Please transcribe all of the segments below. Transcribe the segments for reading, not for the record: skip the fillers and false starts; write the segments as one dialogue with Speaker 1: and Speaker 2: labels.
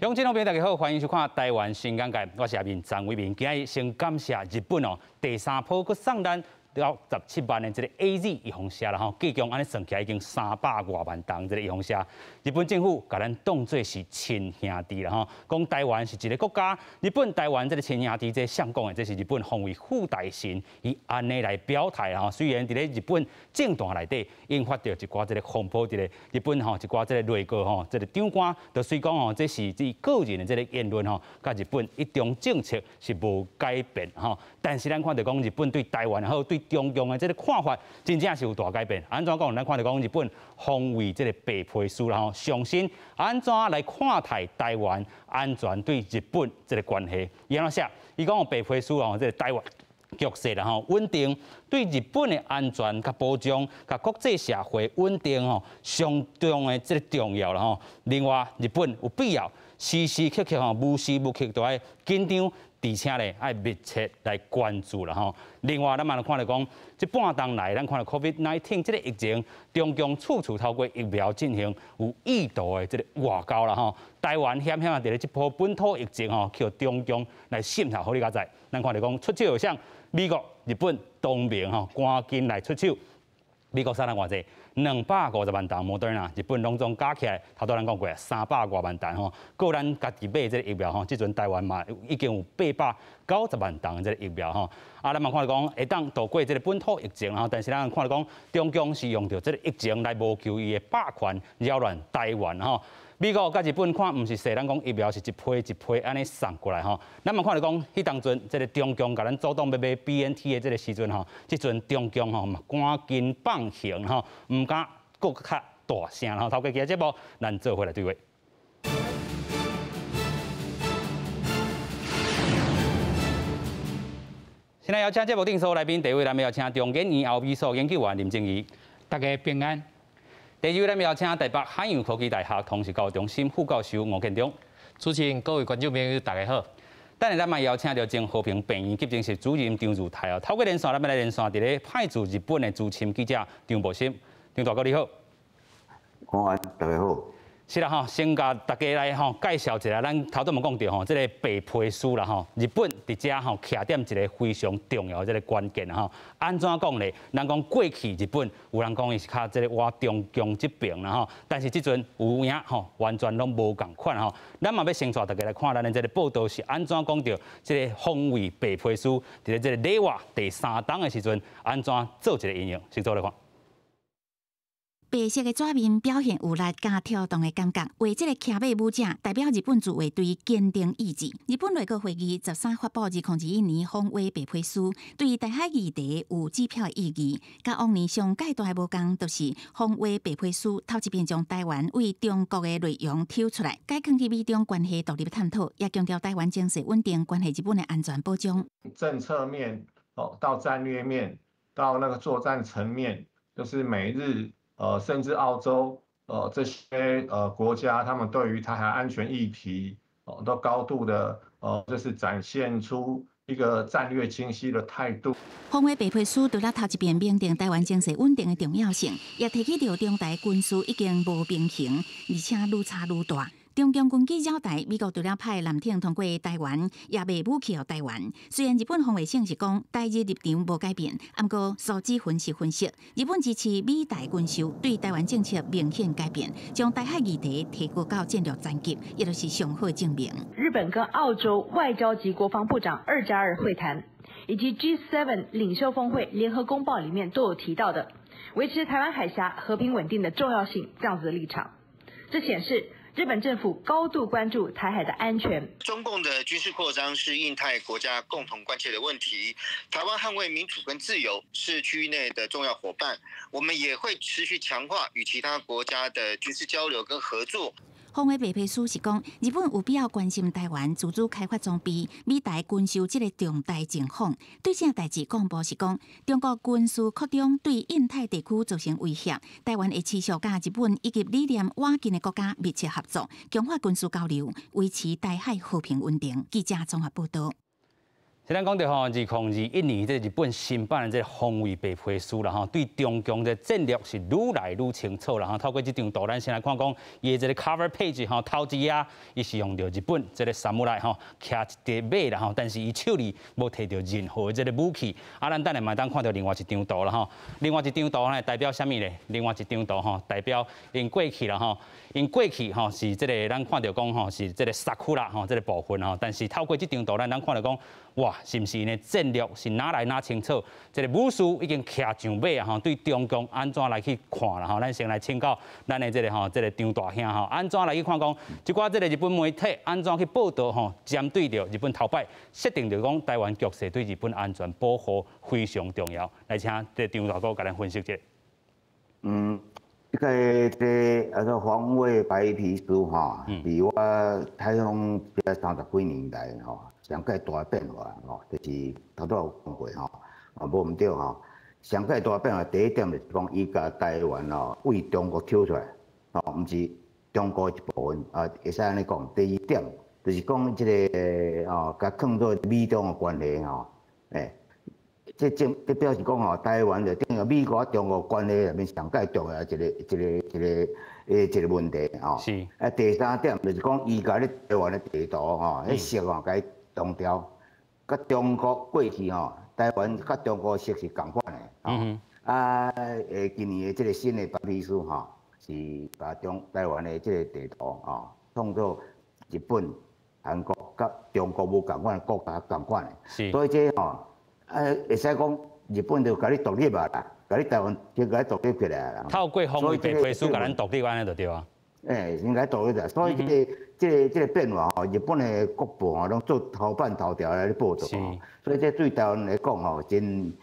Speaker 1: 乡親朋友大家好，歡迎收看《台灣新眼界》，我是阿明張偉明。今日先感謝日本哦，第三波閣送咱97萬的這個 AZ 預防射啦吼，計共按呢算起來已經300外萬筒這個預防射。日本政府共咱當做是親兄弟啦吼，講台灣是一個國家，日本台灣這個親兄弟，這誰講的？這是日本防衛副大臣伊按呢來表態啦吼。雖然佇咧日本政壇內底引發著一寡這個風波，佇咧日本吼一寡這個內閣吼，這個長官就雖講吼，這是伊個人的這個言論吼，佮日本一中政策是無改變吼。但是咱看著講日本對台灣也好，對中共的這個看法，真正是有大改變。按怎講？咱看著講日本防衛這個白皮書啦吼，重新按怎來看待台灣安全對日本這個關係？伊按怎寫？伊講白皮書吼，這個台灣局勢啦吼穩定，對日本的安全佮保障，佮國際社會穩定吼，相當的這個重要啦吼。另外，日本有必要時時刻刻吼，無時無刻都愛緊張，而且咧愛密切來關注啦吼。另外，咱嘛看著講，這半冬來，咱看著 COVID-19 這個疫情，中共處處透過疫苗進行有意圖的這個外交啦吼。台灣險險啊，佇咧這波本土疫情吼，予中共來滲透，予你佳哉。咱看著講出手啥？美國、日本同盟吼，趕緊來出手。美國送咱偌濟？250萬筒莫德納，日本攏總加起來，頭拄咱講過300外萬筒吼。閣咱家己買這個疫苗吼，這陣台灣嘛已經有890萬筒這個疫苗吼。啊，咱嘛看著講會當渡過這個本土疫情吼，但是咱看著講中共是用著這個疫情來謀求伊的霸權，擾亂台灣吼。美國佮日本看，毋是說咱講疫苗是一批一批按呢送過來吼。咱嘛看著講，彼當陣這個中共共咱阻擋欲買 BNT 的這個時陣吼，這陣中共吼嘛趕緊放行吼，毋敢閣較大聲吼。透過今日節目，咱做伙來對話。現在邀請節目頂所有來賓，第一位咱們邀請中研院歐美所研究員林靜儀，
Speaker 2: 大家平安。
Speaker 1: 第二位，咱們邀請台北海洋科技大學通識教育中心副教授吳建中。
Speaker 3: 主持人、各位觀眾朋友，大家好。
Speaker 1: 等下咱嘛邀請著前和平病院急症室主任張如泰哦。透過連線，咱欲來連線佇咧派駐日本的資深記者張博鑫。張大哥你好。
Speaker 4: 午安，大家好。
Speaker 1: 是啦吼，先共大家來吼介紹一下，咱頭拄嘛講著吼，這個白皮書啦吼，日本佇遮吼徛點一個非常重要的這個關鍵吼。按怎講咧？人講過去日本有人講伊是較這個倚中共這邊啦吼，但是這陣有影吼，完全攏無仝款吼。咱嘛欲先帶大家來看咱的這個報道是按怎講著這個防衛白皮書，佇咧這個令和第三冬的時陣，按怎做一個應用，先做來看。
Speaker 5: 白色的紙面表現有力佮跳動的感覺，畫這個騎馬武者代表日本自衛隊堅定意志。日本內閣會議13發布2021年防衛白皮書，對台海議題有指標的意義。佮往年上蓋大的無仝，就是防衛白皮書頭一遍將台灣對中國的內容抽出來，改囥佇美中關係獨立探討，也強調台灣情勢穩定，關係日本的安全保障。
Speaker 6: 政策面哦，到戰略面，到那個作戰層面，就是美日，甚至澳洲，這些國家，他們對於台海安全議題，哦，都高度的，就是展現出一個戰略清晰的態度。
Speaker 5: 防衛白皮書除了頭一遍明定台灣情勢穩定的重要性，也提起著中台軍事已經無平衡，而且愈差愈大。中共軍機繞台，美國除了派艦艇通過台灣，也賣武器予台灣。雖然日本防衛省是講台日立場無改變，毋過數字分析分析，日本支持美台軍售，對台灣政策明顯改變，將台海議題提高到戰略層級，也就是上好證明。
Speaker 7: 日本跟澳洲外交及國防部長2加2會談，以及 G7 領袖峰會聯合公報裡面都有提到的，維持台灣海峽和平穩定的重要性，這樣子的立場，這顯示日本政府高度關注台海的安全。
Speaker 8: 中共的軍事擴張是印太國家共同關切的問題。台灣捍衛民主跟自由是區域內的重要夥伴，我們也會持續強化與其他國家的軍事交流跟合作。
Speaker 5: 防衛白皮書是講，日本有必要關心台灣自主開發裝備、美台軍售這個重大情況。對這代誌廣播是講，中國軍事擴張對印太地區造成威脅，台灣會持續佮日本以及理念倚近的國家密切合作，強化軍事交流，維持台海和平穩定。記者綜合報道。
Speaker 1: 咱講著吼，2021年這日本新版的這個防衛白皮書啦吼，對中共的戰略是愈來愈清楚啦吼。透過這張圖，咱先來看講伊的這個 cover page 吼，頭一頁伊是用著日本這個 samurai 吼，騎一隻馬啦吼，但是伊手裡無提著任何的這個武器。啊，咱等下嘛當看著另外一張圖啦吼。另外一張圖呢代表啥物咧？另外一張圖吼代表𪜶過去啦吼，𪜶過去吼是這個咱看著講吼是這個 sakura 吼這個部分吼，但是透過這張圖，咱咱看著講哇，是毋是𪜶的戰略是哪來哪清楚？這個武士已經騎上馬啊！吼，對中共按怎來去看啦？吼，咱先來請教咱的這個吼，這個張大兄吼，按怎來去看講？這寡這個日本媒體按怎去報導吼？針對著日本頭擺設定著講台灣局勢對日本安全保護非常重要。來請這個張大哥共咱分析者。
Speaker 4: 嗯，這個這啊個防衛白皮書吼，佇我採訪這30幾年來吼，上蓋大變化吼，就是頭拄有講過吼，啊無毋對吼。上蓋大變化第一點就是講，伊共台灣吼對中國抽出來，吼，毋是中國一部分啊，會使按呢講。第二點就是講這個吼，共囥做美中的關係吼，欸，這證這表示講吼，台灣就等於美國中國關係內面上蓋重要一個一個一個欸一個問題吼。啊，第三點就是講，伊共咧台灣的地圖吼，彼色吼，共伊動掉，佮中國過去吼，台灣佮中國色是仝款的。啊，今年的這個新的白皮書吼，是把中台灣的這個地圖吼，創做日本、韓國佮中國無仝款的國家仝款的。所以這吼，啊，會使講日本就共你獨立啊啦，共你台灣就共你獨立起來啦。
Speaker 1: 透過防衛白皮書共咱獨立按呢就對啊。
Speaker 4: 欸，應該獨立的，所以這個、這個、這個變化吼，日本的國報吼，攏做頭版頭條來咧報導吼，所以這對台灣來講吼，真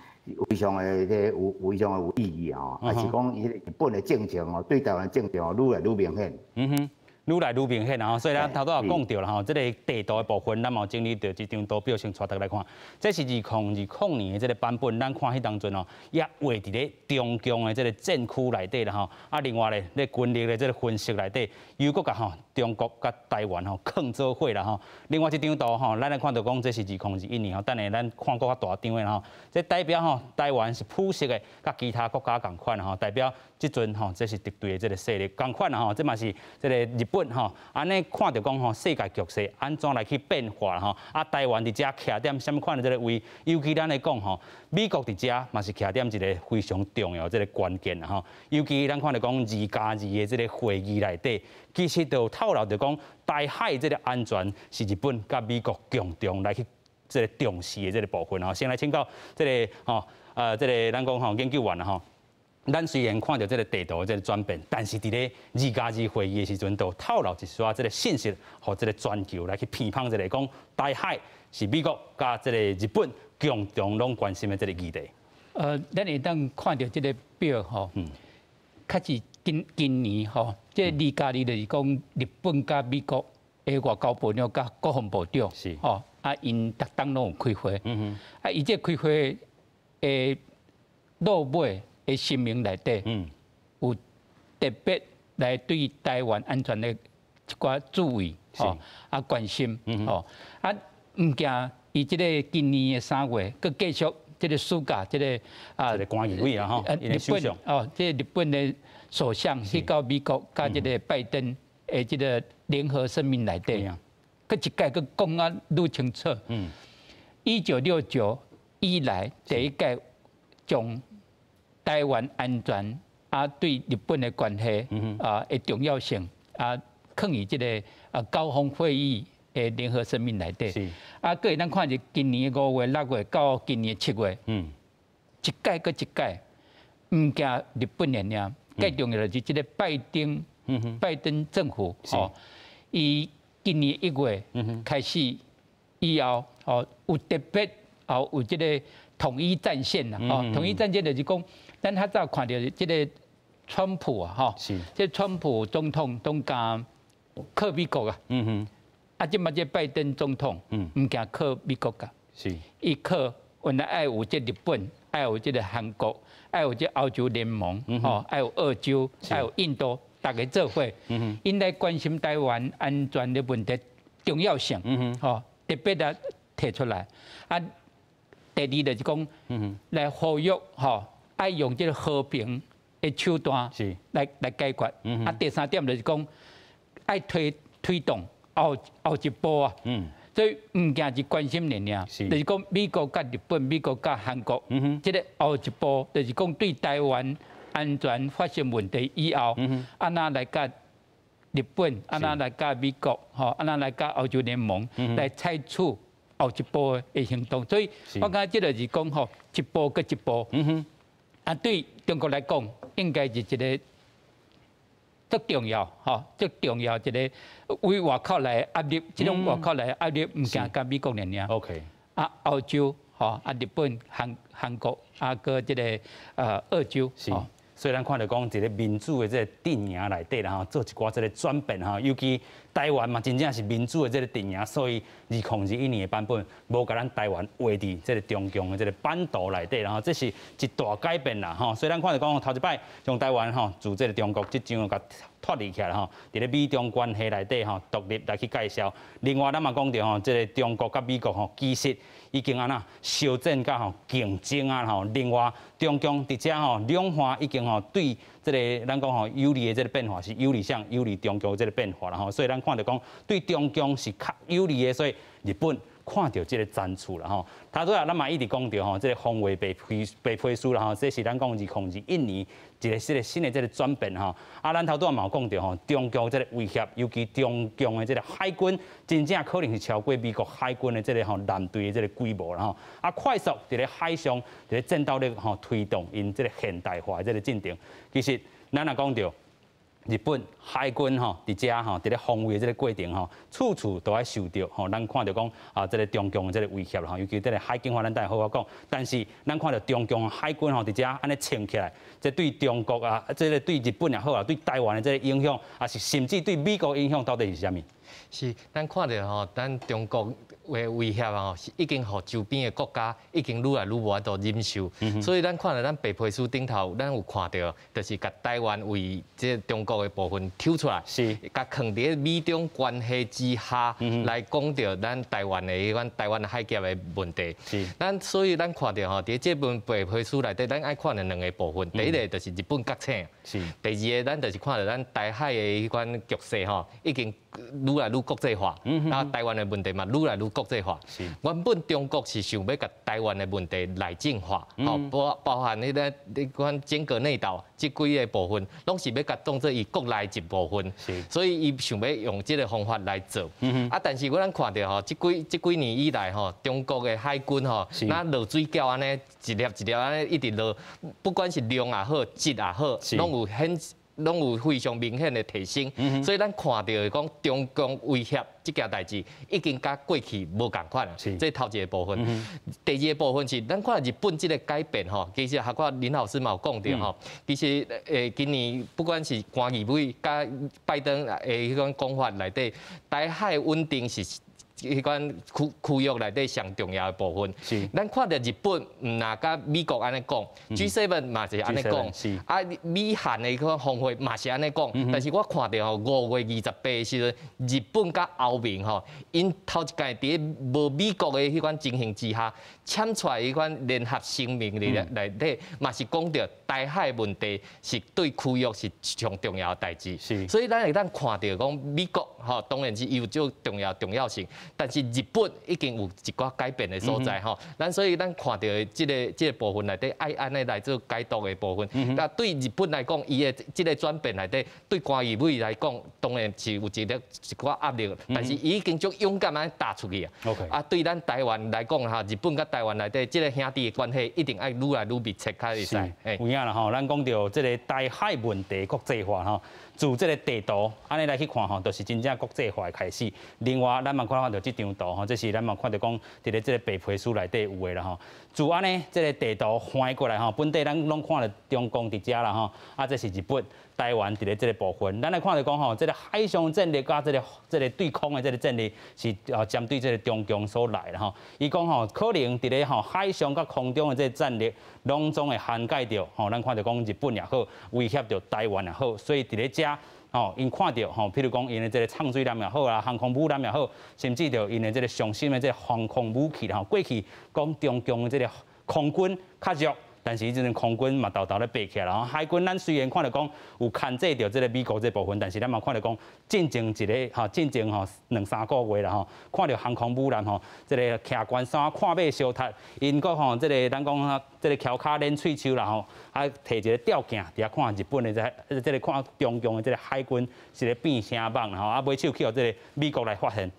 Speaker 4: 非常的這有非常的有意義吼，也是講伊日本的政策吼，對台灣政策吼，愈來愈明顯。
Speaker 1: 愈來愈明顯啦吼，所以咱頭拄也講著啦吼，這個地圖的部分，咱嘛有整理著這張圖表先帶大家來看。這是2020年的這個版本，咱看彼當陣哦，也畫佇咧中共的這個戰區內底啦吼。啊，另外咧，咧軍力的這個分析內底，又閣共吼中國佮台灣吼囥做伙啦吼。另外這張圖吼，咱來看著講這是2021年吼，等下咱看閣較大張的吼，這代表吼台灣是普色的，佮其他國家仝款吼，代表這陣吼這是敵對的這個勢力仝款啦吼，這嘛是這個日本吼，按呢看著講吼，世界局勢按怎來去變化吼？啊，台灣佇遮徛踮啥物款的這個位？尤其咱來講吼，美國佇遮嘛是徛踮一個非常重要這個關鍵啦吼。尤其咱看著講2+2的這個會議內底，其實就透露著講，台海這個安全是日本佮美國共同來去這個重視的這個部分吼。先來請教這個吼，這個咱講吼研究員啦吼。咱雖然看著這個地圖的這個轉變，但是佇咧2+2會議的時陣，就透露一寡這個信息，予這個全球來去評判一下，講台海是美國佮這個日本共同攏關心的這個議題。
Speaker 2: 咱會當看著這個表吼，確實今今年吼，這個2+2就是講日本佮美國的外交部長佮國防部長，吼，啊，𪜶逐冬攏有開會，啊，伊這開會的落尾的聲明內底，有特別來對台灣安全的一寡注意，吼，啊關心，吼，啊毋驚伊這個今年的3月，閣繼續這個暑假，這個
Speaker 1: 啊，這個菅義偉啊，吼，
Speaker 2: 日本哦，這個日本的首相去到美國，佮這個拜登的這個聯合聲明內底，閣一擺閣講啊愈清楚。1969以來第一擺將台灣安全啊，對日本的關係啊的重要性啊，囥佇這個啊高峰會議的聯合聲明內底。啊，閣會當看著今年的5月、6月到今年的7月，一擺閣一擺，毋驚日本的爾，最重要就是這個拜登，拜登政府吼，伊今年1月開始以後，哦，有特別哦有這個統一戰線啦，哦，統一戰線就是講，咱較早看著這個川普啊，吼，這川普總統攏共靠美國啊，啊，這擺這拜登總統，毋驚靠美國噶，伊靠原來愛有這日本，愛有這個韓國，愛有這歐洲聯盟，吼，愛有澳洲，愛有印度，逐家做伙，𪜶來關心台灣安全的問題重要性，吼，特別啊，提出來。啊，第二就是講，來呼籲吼，愛用這个和平的手段來解決。啊，第三點就是講，愛推動後一步啊。所以毋驚是關心爾爾，就是講美國佮日本、美國佮韓國，這个後一步就是講對台灣安全發生問題以後，按怎來佮日本，按怎來佮美國，吼，按怎來佮歐洲聯盟來採取後一步的行動。所以我感覺這个是講吼，一步閣一步。啊，對中國來講，應該是一个足重要，吼，足重要一个為外口來壓力，這種外口來壓力毋驚佮美國爾爾。 啊，歐洲，吼，啊，日本、韓國，啊，閣這个澳洲。
Speaker 1: 所以咱看著講，一个民主的這个陣營內底啦吼，做一寡這个轉變吼，尤其台灣嘛，真正是民主的這个陣營，所以2021年的版本無共咱台灣畫佇這个中共的這个版圖內底，然後這是一大改變啦吼。所以咱看著講，頭一擺將台灣吼自這个中國這張共脫離起來吼，佇咧美中關係內底吼獨立來去介紹。另外，咱嘛講著吼，這个中國佮美國吼，其實已經按怎相戰佮吼競爭啊吼。另外，中共佇遮吼兩岸已經吼對這个咱講吼有利的這个變化是有利啥？有利中共這个變化啦吼。所以咱看著講對中共是較有利的，所以日本看著這个戰處啦吼。頭拄仔咱嘛一直講著吼，這个防衛白皮書啦吼，這是咱講2021年一个這个新的這个轉變吼。啊，咱頭拄仔嘛有講著吼，中共這个威脅，尤其中共的這个海軍，真正可能是超過美國海軍的這个吼艦隊的這个規模啦吼。啊，快速佇咧海上佇咧戰鬥力吼推動𪜶這个現代化的這个進程。其實咱若講著日本海軍吼，佇遮吼，佇咧防衛這个過程吼，處處都愛受著吼。咱看著講啊，這个中共的這个威脅吼，尤其這个海警法，咱等下好好講。但是咱看著中共海軍吼，佇遮按呢撐起來，這對中國啊，這个對日本也好啊，對台灣的這个影響，抑是甚至對美國影響，到底是啥物？
Speaker 3: 是，咱看著吼，咱中國的威脅吼，是已經予周邊的國家已經愈來愈無法度忍受。所以咱看著咱白皮書頂頭，咱有看著，就是共台灣為這中國的部分抽出來，共囥佇咧美中關係之下來講著咱台灣的彼款台灣海峽的問題。咱所以咱看著吼，佇這份白皮書內底，咱愛看著兩个部分。第一个就是日本覺醒，第二个咱就是看著咱台海的彼款局勢吼，已經愈來愈國際化，啊，台灣的問題嘛愈來愈國際化。原本中國是想欲共台灣的問題內政化，吼，包含彼个彼款尖閣內島這幾个部分，攏是欲共當做伊國內一部分。所以伊想欲用這个方法來做。啊，但是我咱看著吼，這幾年以來吼，中國的海軍吼，若落水餃按呢，一粒一粒按呢一直落，不管是量也好，質也好，攏有非常明顯的提升，所以咱看著講中共威脅這件代誌已經佮過去無仝款啊。這頭一个部分。第二个部分是咱看日本這个改變吼，其實學我林老師嘛有講著吼，其實今年不管是菅義偉佮拜登的彼款講法內底，台海穩定是彼款區域內底上重要的部分。咱看著日本毋若佮美國按呢講，G7 嘛是按呢講，啊，美韓的彼款峰會嘛是按呢講。但是我看著吼，5月28的時陣，日本佮歐盟吼，𪜶頭一擺佇咧無美國的彼款情形之下，簽出來彼款聯合聲明內底，嘛是講著台海問題是對區域是上重要的代誌。所以咱會當看著講美國吼，當然是有這重要性。但是日本已經有一寡改變的所在吼，咱所以咱看著這个部分內底愛按呢來做解讀的部分。那對日本來講，伊的這个轉變內底，對菅義偉來講，當然是有一寡壓力，但是伊已經足勇敢按呢踏出去啊。啊，對咱台灣來講吼，日本佮台灣內底這个兄弟的關係，一定愛愈來愈密切較會使。
Speaker 1: 有影啦吼，咱講著這个台海問題國際化吼，自這个地圖按呢來去看吼，就是真正國際化的開始。另外，咱嘛看著這張圖吼，這是咱嘛看著講，佇咧這个白皮書內底有的啦吼。自按呢，這个地圖翻過來吼，本底咱攏看著中共佇遮啦吼，啊，這是日本、台灣佇咧這个部分。咱來看著講吼，這个海上戰力佮這个對空的這个戰力是啊針對這个中共所來啦吼。伊講吼，可能佇咧吼海上佮空中的這个戰力，攏總會涵蓋著吼，咱看著講日本也好，威脅著台灣也好，所以佇咧遮。吼，𪜶看著吼，譬如講𪜶的這個藏水艦也好啦，航空母艦也好，甚至著𪜶的這個上新的這個防空武器吼，過去講中共的這個空軍較弱。但是彼陣空軍嘛，沓沓咧爬起來，吼，海軍咱雖然看著講有牽制著這個美國這部分，但是咱嘛看著講進前一个吼，進前吼兩三個月啦吼，看著航空母艦吼，這個徛關山看馬相踢，𪜶閣吼這個咱講這個翹跤練喙鬚啦吼，啊提一个吊鏡佇遐看日本的這這个看中共的這个海軍是咧變啥蠓吼，啊尾手去予這个美國來發現。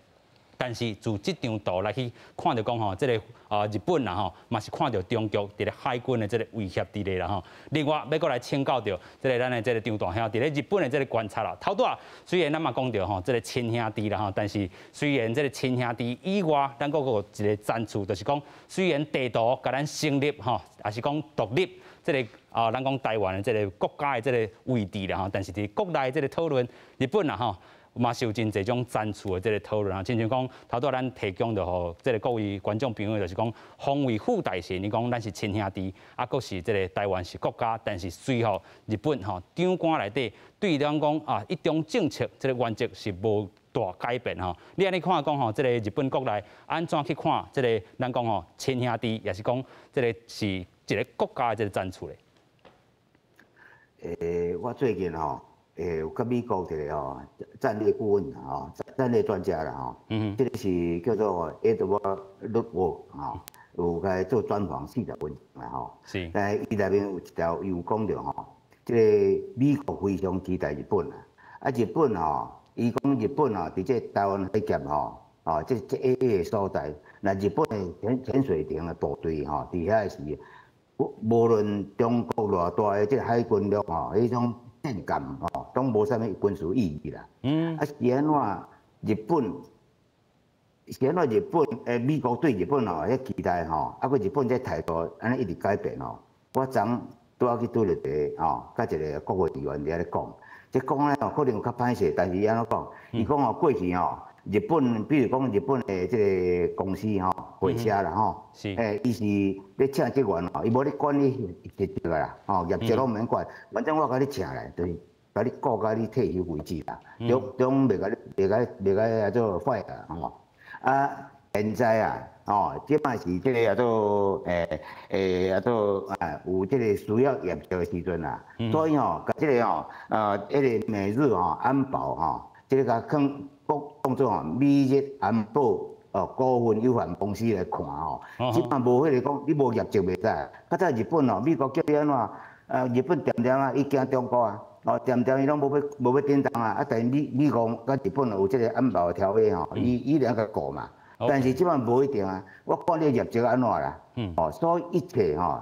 Speaker 1: 但是自這張圖來去看著講吼，這个啊日本啦吼，嘛是看著中國佇咧海軍的這个威脅佇咧啦吼。另外，欲閣來請教著這个咱的這个張大兄，佇咧日本的這个觀察啦。頭拄仔雖然咱嘛講著吼，這个親兄弟啦吼，但是雖然這个親兄弟以外，咱閣有一个層次，就是講雖然地圖共咱成立吼，抑是講獨立這个啊，咱講台灣的這个國家的這个位置啦吼，但是佇國內這个討論，日本啦吼，嘛是有真濟種層次的這个討論啊，親像講頭拄仔咱提供著予這个各位觀眾朋友，就是講防衛副大臣，伊講咱是親兄弟，啊，閣是這个台灣是國家，但是隨予日本吼長官內底對咱講啊一中政策這个原則是無大改變吼。你按呢看講吼，這个日本國內按怎去看這个咱講吼親兄弟，抑是講這个是一个國家的這个層次咧？
Speaker 4: 我最近吼，有佮美國一个吼戰略顧問吼，戰略專家啦吼，這个是叫做 Edward Luttwak 吼，有共伊做專訪40分鐘啦吼。但伊內面有一條伊有講著吼，這个美國非常期待日本啊，啊日本吼，伊講日本吼，佇這台灣海峽吼，哦，這個所在，若日本的潛水艇的部隊吼，佇遐時，無論中國偌大的這个海軍力吼，彼種戰艦吼，攏無啥物軍事意義啦。啊是按怎？日本是按怎？日本美國對日本吼，彼期待吼，啊閣日本這態度按呢一直改變吼。我昨拄仔去拄著一个吼，佮一个國會議員佇遐咧講，這講咧吼可能有較歹勢，但是伊按怎講？伊講吼過去吼，日本比如講日本的這个公司吼，火車啦吼，伊是咧請職員吼，伊無咧管你業績啦，吼業績攏毋免管，反正我共你請來，就是共你顧甲你退休為止啦，總袂共你袂共袂共你做 fire 吼。啊，現在啊，吼，這擺是這个叫做欸叫做啊，有這个需要業績的時陣啦，所以吼，共這个吼，彼个美日吼安保吼，這个共囥講當做吼美日安保哦股份有限公司來看吼，這擺無彼个講你無業績袂使。較早日本哦，美國叫你按怎？啊，日本恬恬啊，伊驚中國啊，哦，恬恬伊攏無欲振動啊，啊，但是美國佮日本有這个安保條約吼，伊兩個顧嘛。但是這擺無一定啊，我看你業績按怎啦，哦，所以一切吼，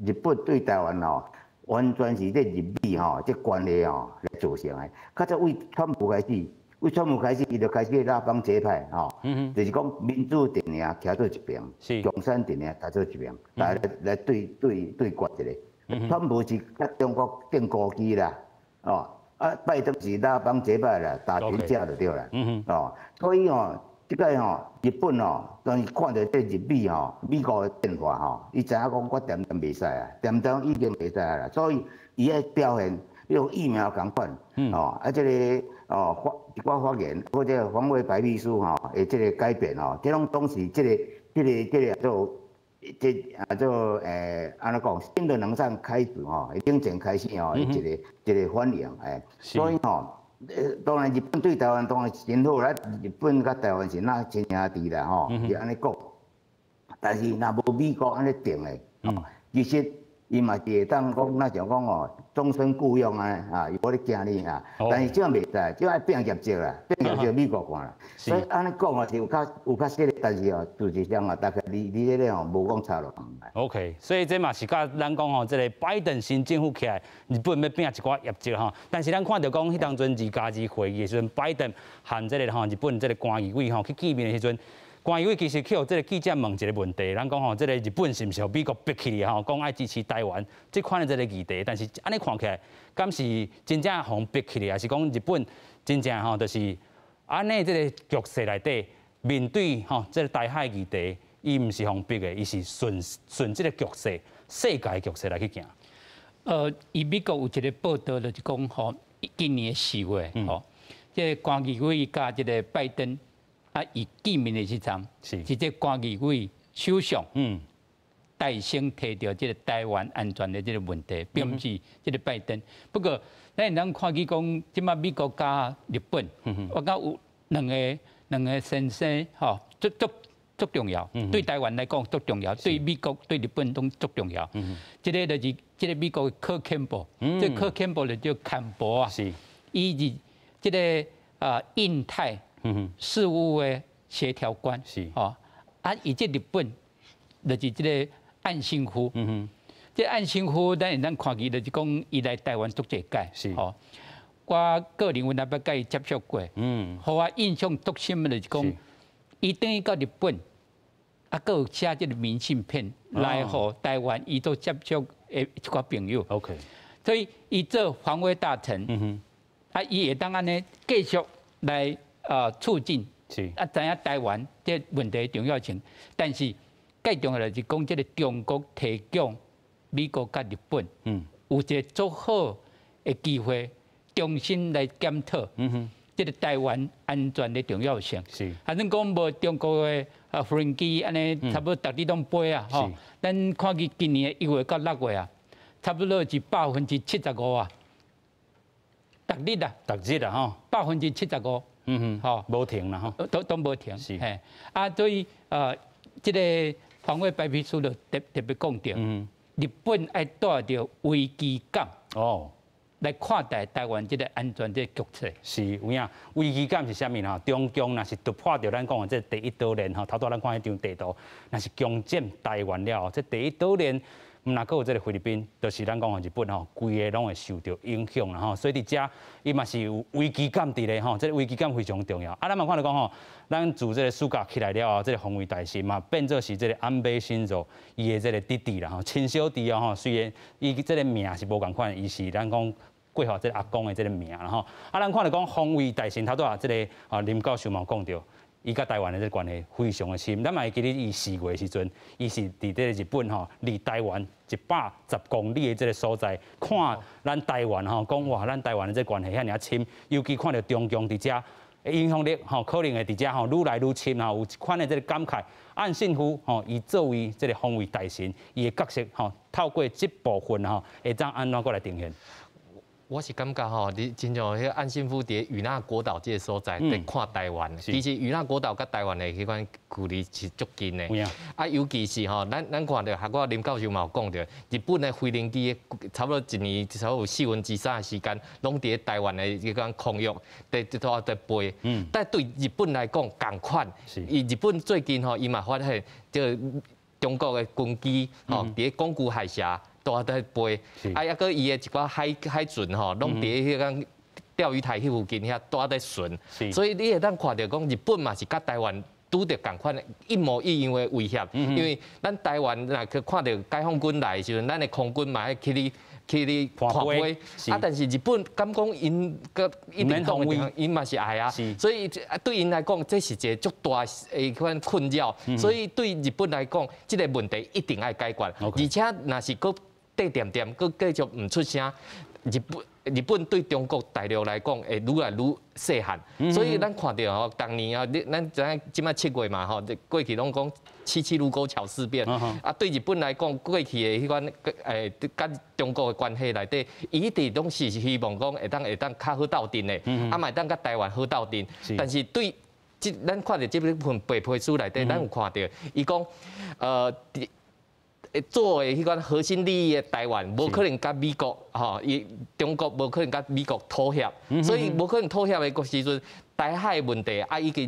Speaker 4: 日本對台灣吼，完全是這日美吼這關係吼來造成的。較早為川普開始，為川普開始，伊就開始拉幫結派吼，就是講民主陣營徛做一邊，共產陣營徛做一邊，來對決一个。川普是佮中國釘孤枝啦，哦，啊拜登是拉幫結派啦，打群架就對啦，哦，所以吼，這个吼，日本吼，當伊看著這日美吼，美國的變化吼，伊知影講我恬恬袂使啊，恬恬已經袂使啦，所以伊愛表現，比如疫苗仝款，哦，啊這个哦發一寡發言或者防衛白皮書吼，的這个改變吼，這攏總是這個做這啊做按怎講，新的冷戰開始吼，冷戰開始吼，一个一个反應欸，所以吼，當然日本對台灣當然真好啦，日本佮台灣是若親兄弟啦吼，是按呢講。但是若無美國按呢定的，其實伊嘛是會當講，若像講哦，終身僱傭啊，啊，伊無咧驚你啊。但是這樣袂使，這愛拼業績啦，拼業績美國看啦。所以按呢講哦，是有較實的，但是哦，事實上啊，大概你這个吼無講差落。
Speaker 1: OK，所以這嘛是佮咱講吼，這个拜登新政府起來，日本欲拼一寡業績吼。但是咱看著講，彼當陣2+2會議的時陣，拜登和這个吼日本這个菅義偉吼去見面的時陣，菅義偉其實去予這个記者問一个問題，咱講吼，這个日本是毋是予美國逼去吼，講愛支持台灣這款的這个議題，但是按呢看起來，敢是真正予逼去，抑是講日本真正吼就是按呢這个局勢內底面對吼這个台海議題，伊毋是予逼的，伊是順順這个局勢、世界局勢來去行。
Speaker 2: 伊美國有一个報道，就是講吼，今年4月吼，這個關義偉佮這個拜登啊，伊見面的時陣，是這關義偉首相，帶先提著這個台灣安全的這個問題，並毋是這個拜登。不過，咱會當看見講，這擺美國佮日本，我感覺有兩個先生吼，足足足重要，對台灣來講足重要，對美國對日本攏足重要。這個就是這個美國的柯坎博，這個柯坎博就叫坎博啊，伊是這個啊印太事務的協調官，吼啊，伊這日本就是這個岸信夫，這岸信夫咱會當看見就是講伊來台灣足濟擺，吼。我個人有若捌佮伊接觸過，予我印象足深的就是講，伊轉去到日本，啊，閣有寫這個明信片來予台灣，伊都接觸的一寡朋友。 所以伊做防衛大臣，啊，伊會當按呢繼續來促進，啊，知影台灣這問題的重要性，但是更重要的是講這個中國提供美國佮日本，有一個足好的機會，重新來檢討，這個台灣安全的重要性。反正講無中國的啊無人機按呢，差不多逐日攏飛啊，吼。咱看見今年1月到6月啊，差不多是75%啊，逐日啊，
Speaker 1: 逐日啊，吼，75%，
Speaker 2: 吼，
Speaker 1: 無停啦，吼，
Speaker 2: 都無停。嘿，啊，所以這個防衛白皮書就特特別講著，日本愛帶著危機感。來看待台灣這個安全這個局勢。
Speaker 1: 是有影，危機感是啥物吼？中共若是突破著咱講的這第一島鏈吼，頭拄咱看彼張地圖，若是攻佔台灣了後，這第一島鏈毋若閣有這個菲律賓，就是咱講的日本吼，規个攏會受著影響啦吼。所以佇遮伊嘛是有危機感佇咧吼，這個危機感非常重要。啊，咱嘛看著講吼，咱自這個暑假起來了後，這個防衛大臣嘛變做是這個安倍晉三伊的這個弟弟啦吼，親小弟哦吼。雖然伊這個名是無仝款，伊是咱講過予這個阿公的這個名啦吼。啊，咱看著講防衛大臣頭拄仔這個啊林教授嘛有講著，伊佮台灣的這個關係非常的深。咱嘛會記得伊4月的時陣，伊是佇這個日本吼，離台灣110公里的這個所在，看咱台灣吼，講哇，咱台灣的這個關係遐爾仔深，尤其看著中共佇遮影響力吼，可能會佇遮吼愈來愈深吼，有一款的這個感慨。岸信夫吼，伊作為這個防衛大臣，伊的角色吼，透過這部分吼，會當按怎閣來呈現？
Speaker 3: 我是感覺吼，你親像彼個岸信夫佇與那國島這個所在佇看台灣，其實與那國島佮台灣的彼款距離是足近的。啊，尤其是吼，咱看著，我林教授嘛有講著，日本的飛行機差不多一年差不多有3/4的時間，攏佇咧台灣的彼款空域佇佇佇飛。但對日本來講，仝款。伊日本最近吼，伊嘛發現這個中國的軍機吼，佇咧宮古海峽都在飛，啊，抑閣伊的一寡海船吼，攏佇彼間釣魚台彼附近遐都在巡，所以你會當看著講，日本嘛是佮台灣拄著仝款一模一樣的威脅，因為咱台灣若去看著解放軍來的時陣，咱的空軍嘛愛去咧看飛，啊，但是日本敢講𪜶閣一定擋的，𪜶嘛是愛啊，所以對𪜶來講，這是一個足大的款困擾，所以對日本來講，這個問題一定愛解決，而且若是閣缀恬恬，閣繼續毋出聲，日本對中國大陸來講會愈來愈細漢，所以咱看著吼，當年啊，你咱知影這擺7月嘛吼，過去攏講七七盧溝橋事變，啊，對日本來講，過去的彼款佮中國的關係內底，伊一直攏是希望講會當較好鬥陣的，啊嘛會當佮台灣好鬥陣，但是對這咱看著這份白皮書內底，咱有看著伊講，作為彼款核心利益的台灣，無可能佮美國吼，伊中國無可能佮美國妥協，所以無可能妥協的時陣，台海的問題啊，以及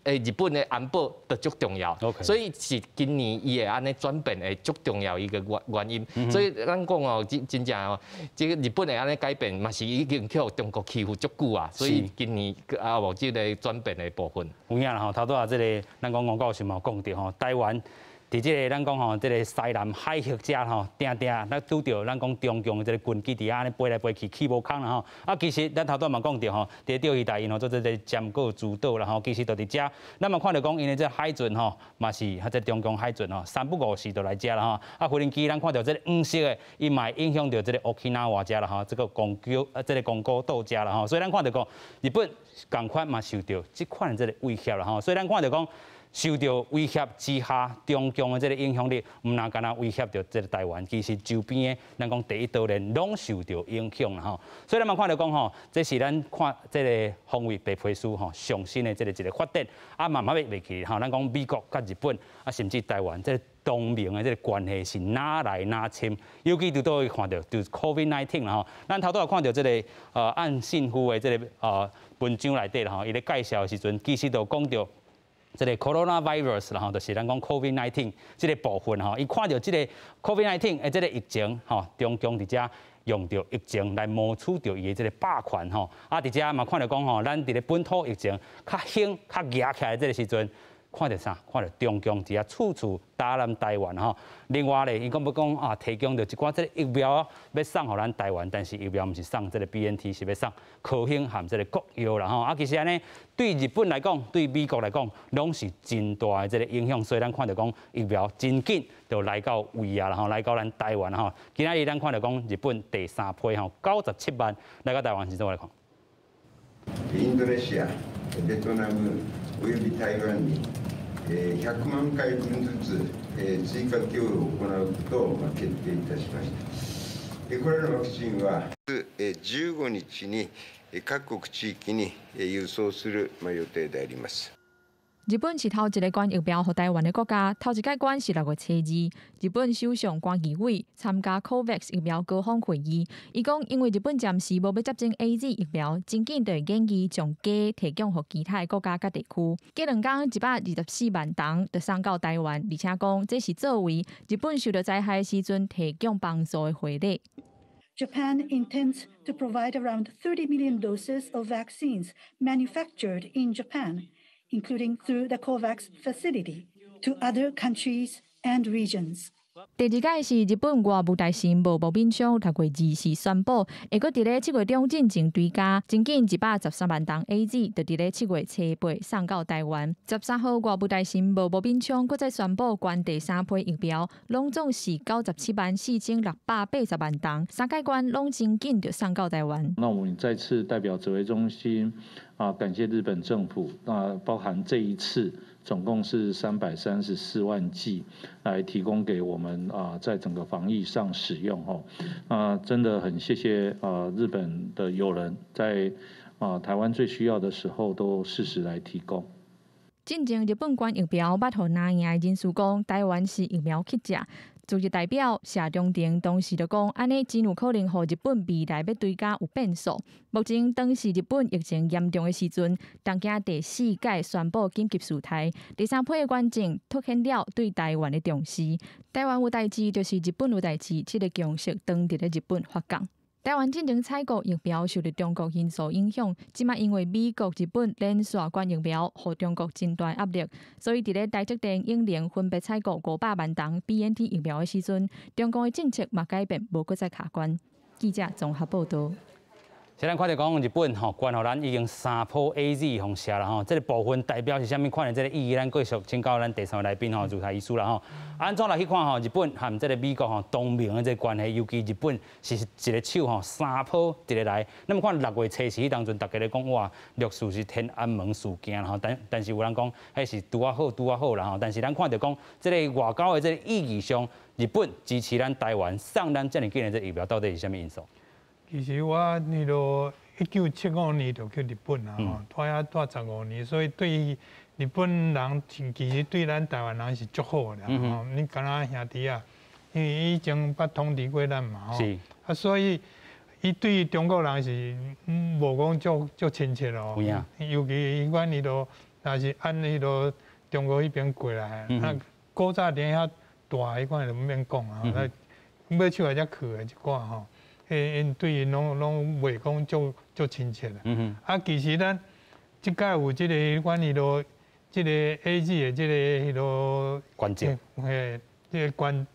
Speaker 3: 日本的安保都足重要，所以是今年伊會按呢轉變的足重要一個原因。所以咱講哦，真正哦，這個日本會按呢改變，嘛是已經予中國欺負足久啊，所以今年啊有這個轉變的部分。
Speaker 1: 有影啦吼，頭拄仔這個咱講王教授嘛有講著吼，台灣。佇這个咱講吼，這个西南海峽遮吼，定定咱拄著咱講中共這个軍機佇遐按呢飛來飛去，去無空啦吼。啊，其實咱頭拄嘛講著吼，佇釣魚台𪜶吼做這个尖閣諸島啦吼，其實就佇遮，咱嘛看著講𪜶的這个海巡吼，嘛是彼這中共海巡吼，三不五時就來遮啦吼。啊，無人機咱看著這个黃色的，伊嘛會影響著這个 Okinawa 遮啦吼，這个宮古啊，這个宮古島遮啦吼。所以咱看著講，日本仝款嘛受著這款的這个威脅啦吼。所以咱看著講，受著威脅之下，中共的這个影響力，毋但干焦威脅著這个台灣，其實周邊的咱講第一島鏈攏受著影響啦吼。所以咱嘛看著講吼，這是咱看這个防衛白皮書吼上新的這个一个發展，啊嘛嘛欲袂記吼，咱講美國佮日本啊，甚至台灣這个同盟的這个關係是愈來愈深，尤其佇佗位看著就是 COVID-19 啦吼。咱頭拄仔看著這个岸信夫的這个文章內底啦吼，伊咧介紹的時陣，其實就講著這个 coronavirus 啦吼，就是咱講 COVID-19 這个部分吼，伊看著這个 COVID-19 的這个疫情吼，中共佇遮用著疫情來謀取著伊的這个霸權吼，啊佇遮嘛看著講吼，咱佇咧本土疫情較興較夯起來這个時陣，看著啥？看著中共佇遐處處打咱台灣吼。另外咧，伊講欲講啊，提供著一寡這个疫苗欲送予咱台灣，但是疫苗毋是送這个 BNT，是欲送科興和這个國藥啦吼。啊，其實按呢，對日本來講，對美國來講，攏是真大的這个影響。所以咱看著講疫苗真緊就來到位啊啦吼，來到咱台灣吼。今仔日咱看著講日本第三批吼97萬來到台灣，是怎來看？
Speaker 9: インドネシア、ベトナムおよび台灣に100萬回分ずつ追加供与を行うことを決定いたしました。これらのワクチンは15日に各國地域に郵送する予定であります。
Speaker 10: 日本是頭一个捐疫苗予台灣的國家，頭一擺捐是6月初二。日本首相菅義偉參加 COVAX 疫苗高峰會議，伊講因為日本暫時無欲接種 AZ 疫苗，真緊就會建議將雞提供予其他的國家佮地區。過兩工124萬筒就送到台灣，而且講這是作為日本受著災害時陣提供幫助的回禮。
Speaker 11: Japan intends to provide around 30 million doses of vaccines manufactured in Japan, including through the COVAX facility, to other countries and regions.
Speaker 10: 第二擺是日本外務大臣茂木敏充6月24宣布，會閣佇咧7月中進前追加，真緊113萬筒 AZ，就佇咧7月初八送到台灣。13號外務大臣茂木敏充閣再宣布捐第三批疫苗，攏總是97萬4680萬筒，三擺捐攏真緊就送到台灣。
Speaker 12: 那我們再次代表指揮中心啊，感謝日本政府，那包含這一次。總共是334萬劑來提供給我們啊，在整個防疫上使用吼。啊，真的很謝謝啊日本的友人在啊台灣最需要的時候都適時來提供。
Speaker 10: 進前日本捐疫苗捌予藍營的人士講，台灣是疫苗乞食。辭職代表謝長廷當時就講，按呢真有可能予日本未來欲追加有變數。目前當時日本疫情嚴重的時陣，東京第四擺宣布緊急事態，第三批的捐贈凸顯了對台灣的重視。台灣有代誌就是日本有代誌，這个共識當佇咧日本發酵。台灣進前採購疫苗受著中國因素影響，這擺因為美國、日本連續捐疫苗，予中國真大壓力，所以佇咧台積電、永聯分別採購500萬筒 BNT 疫苗的時陣，中共的政策嘛改變，無閣再卡關。記者綜合報導。
Speaker 1: 現在看著講日本吼，捐予咱已經三波 AZ 予射啦吼，這个部分代表是啥物款的這个意義？咱繼續請教咱第三位來賓吼，如台醫師啦吼。按怎來去看吼？日本和這个美國吼同盟的這个關係，尤其日本是一个手吼三波一个來。那麼看6月初四彼當陣，大家咧講哇，六四是天安門事件吼，但是有人講彼是拄仔好拄仔好啦吼。但是咱看著講這个外交的這个意義上，日本支持咱台灣送咱遮爾緊的這个疫苗，到底是啥物因素？
Speaker 13: 其實我彼落1975年就去日本啦，吼，蹛遐蹛15年，所以對日本人其實對咱台灣人是足好的吼。你敢若兄弟仔，因為以前捌統治過咱嘛，吼，啊，所以伊對中國人是無講足足親切咯。尤其彼款彼落，若是按彼落中國彼邊過來，啊，古早佇遐大彼款就毋免講啊，那買手來才去的一寡吼。𪜶對𪜶攏攏袂講足足親切啦。啊，其實咱這擺有這个彼款彼落這个 AZ 的這个彼落
Speaker 1: 捐贈，
Speaker 13: 嘿，這个捐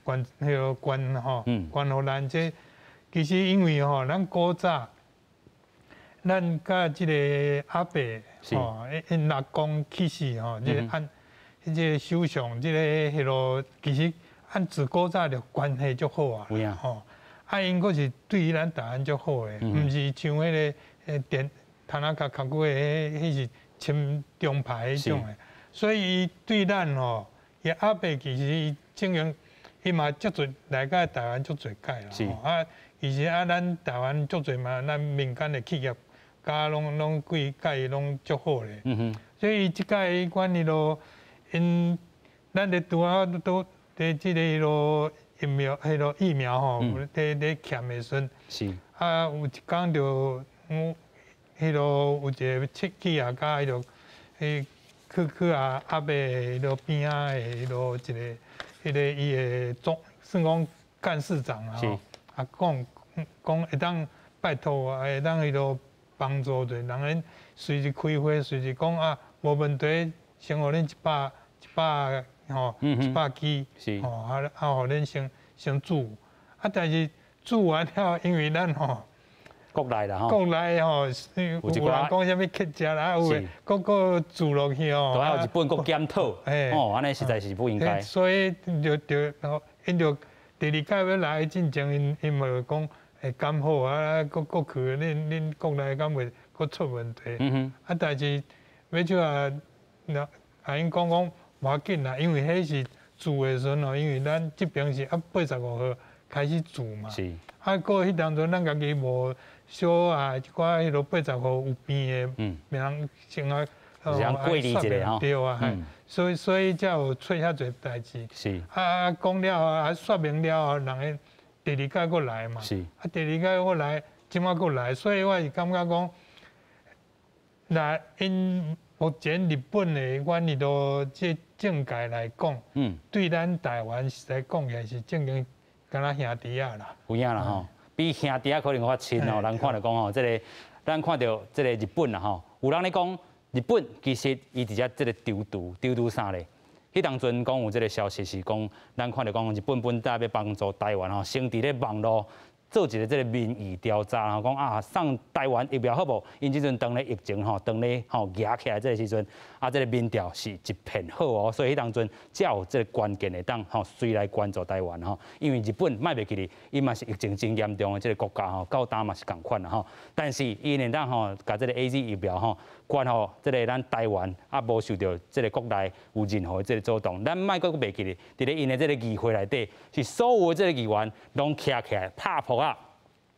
Speaker 13: 捐彼落捐吼，捐予咱這其實因為吼，咱古早咱佮這个阿伯吼，𪜶阿公去世吼，這个按彼個首相，這个彼落其實按自古早就關係足好啊，吼，啊𪜶閣是對於咱台灣足好的，毋是像彼个電田中角過的，彼是親中派彼種的，所以伊對咱吼，伊阿伯其實伊正經，伊嘛足濟來到台灣足濟擺啦，啊，其實啊，咱台灣足濟嘛，咱民間的企業家攏攏規佮伊攏足好咧，所以這擺阮彼落𪜶，咱咧拄仔拄佇這个彼落疫苗，彼落疫苗吼，佇咧簽的時陣，啊，有一工就彼落有一个企業家，彼落彼去去啊阿伯彼落邊仔的彼落一个，彼个伊的總算講幹事長啊，啊講講會當拜託我，會當彼落幫助者，人𪜶隨時開會，隨時講啊，無問題，先予恁100 100吼，100支，吼啊啊，予恁先先注，啊，但是注完了，因為咱吼。
Speaker 1: 國內啦吼，
Speaker 13: 國內吼，有人講啥物乞食啦，有的，閣閣注落去吼，
Speaker 1: 都還有日本閣檢討，哦，按呢實在是不應該。
Speaker 13: 所以就就𪜶就第二擺欲來進前，𪜶𪜶嘛就講會檢好啊，閣閣去恁恁國內敢會閣出問題？啊，但是尾尾啊，若共𪜶講講無要緊啦，因為彼是注的時陣吼，因為咱這邊是啊85號開始注嘛，啊，閣彼當陣咱家己無。小啊，一寡彼落85有病的，病人先啊，
Speaker 1: 過濾一下吼，
Speaker 13: 對啊，所以所以才有出遐濟代誌。啊，講了啊，說明了後，人𪜶第二擺閣來嘛。啊，第二擺閣來，這擺閣來，所以我是感覺講，若𪜶目前日本的阮彼落這政界來講，對咱台灣實在講起來是正經敢若兄弟仔啦。
Speaker 1: 有影啦吼。比兄弟仔可能較親哦，咱看著講吼，這个咱看著這个日本啦吼，有人咧講日本其實伊佇遮這个躊躇躊躇啥咧？彼當陣講有這个消息是講，咱看著講日本本來欲幫助台灣吼，先佇咧網路做一个這个民意調查，吼講啊送台灣疫苗好無？𪜶這陣當咧疫情吼，當咧吼夯起來這个時陣，啊這个民調是一片好哦，所以彼當陣才有這个關鍵會當吼隨來關注台灣吼，因為日本莫袂記得，伊嘛是疫情真嚴重的這个國家吼，到今嘛是仝款啦吼。但是伊會當吼，共這个 AZ 疫苗吼捐予這个咱台灣，啊無受著這个國內有任何的這个阻擋。咱莫閣袂記得，佇咧𪜶的這个議會內底，是所有的這个議員攏徛起來拍噗仔，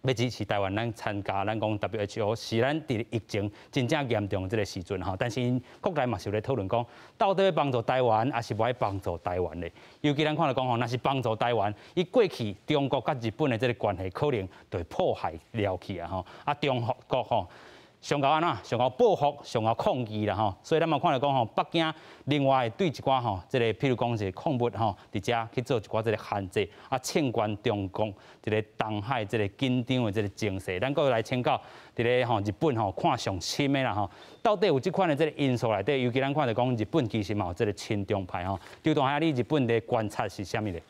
Speaker 1: 欲支持台灣，咱參加咱講 WHO 是咱佇疫情真正嚴重這个時陣吼，但是𪜶國內嘛是有咧討論講，到底欲幫助台灣，抑是無愛幫助台灣咧？尤其咱看著講吼，若是幫助台灣，伊過去中國佮日本的這个關係可能就會破壞了去啊吼，啊中國吼。上𠢕按怎？上𠢕報復，上𠢕抗議啦吼。所以咱嘛看著講吼，北京另外會對一寡吼，這个譬如講是礦物吼，佇遮去做一寡這个限制，啊，衝懸中國這个東海這个緊張的這个情勢。咱閣來請教佇咧吼日本吼看上深的啦吼，到底有這款的這个因素內底，尤其咱看著講日本其實嘛有這个親中派吼。張大兄，你日本的觀察是啥物咧？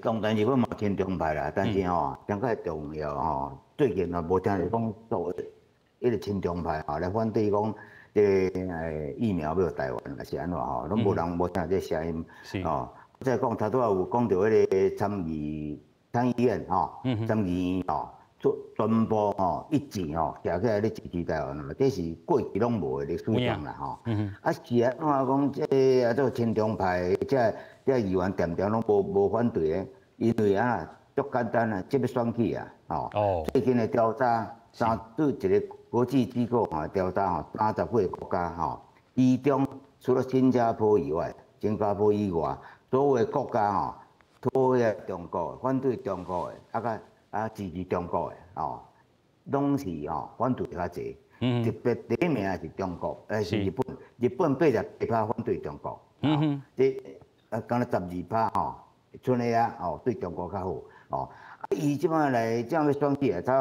Speaker 4: 當然日本嘛親中派啦，但是吼，上較重要吼。最近嘛無聽著講做彼个親中派吼來反對講這个疫苗欲予台灣，抑是按怎吼，攏無人無聽這聲音吼。再講，頭拄仔有講著彼个參議參議院吼，參議院吼，做全部吼一致吼，徛起來咧支持台灣啊，這是過去攏無的歷史上啦吼。啊是按怎講？這个啊做親中派，這這議員恬恬攏無無反對的，因為啊，足簡單啊，這欲選舉啊，吼。最近的調查，三對一個國際機構吼調查吼，30幾个國家吼，其中除了新加坡以外，新加坡以外，所有的國家吼，討厭中國，反對中國的，啊佮啊支持中國的，吼，攏是吼反對較濟。特別第一名是中國，是日本，日本88%反對中國，這啊，敢若12%吼，賰遐吼對中國較好，吼。啊，伊這擺來這樣欲選舉啊，才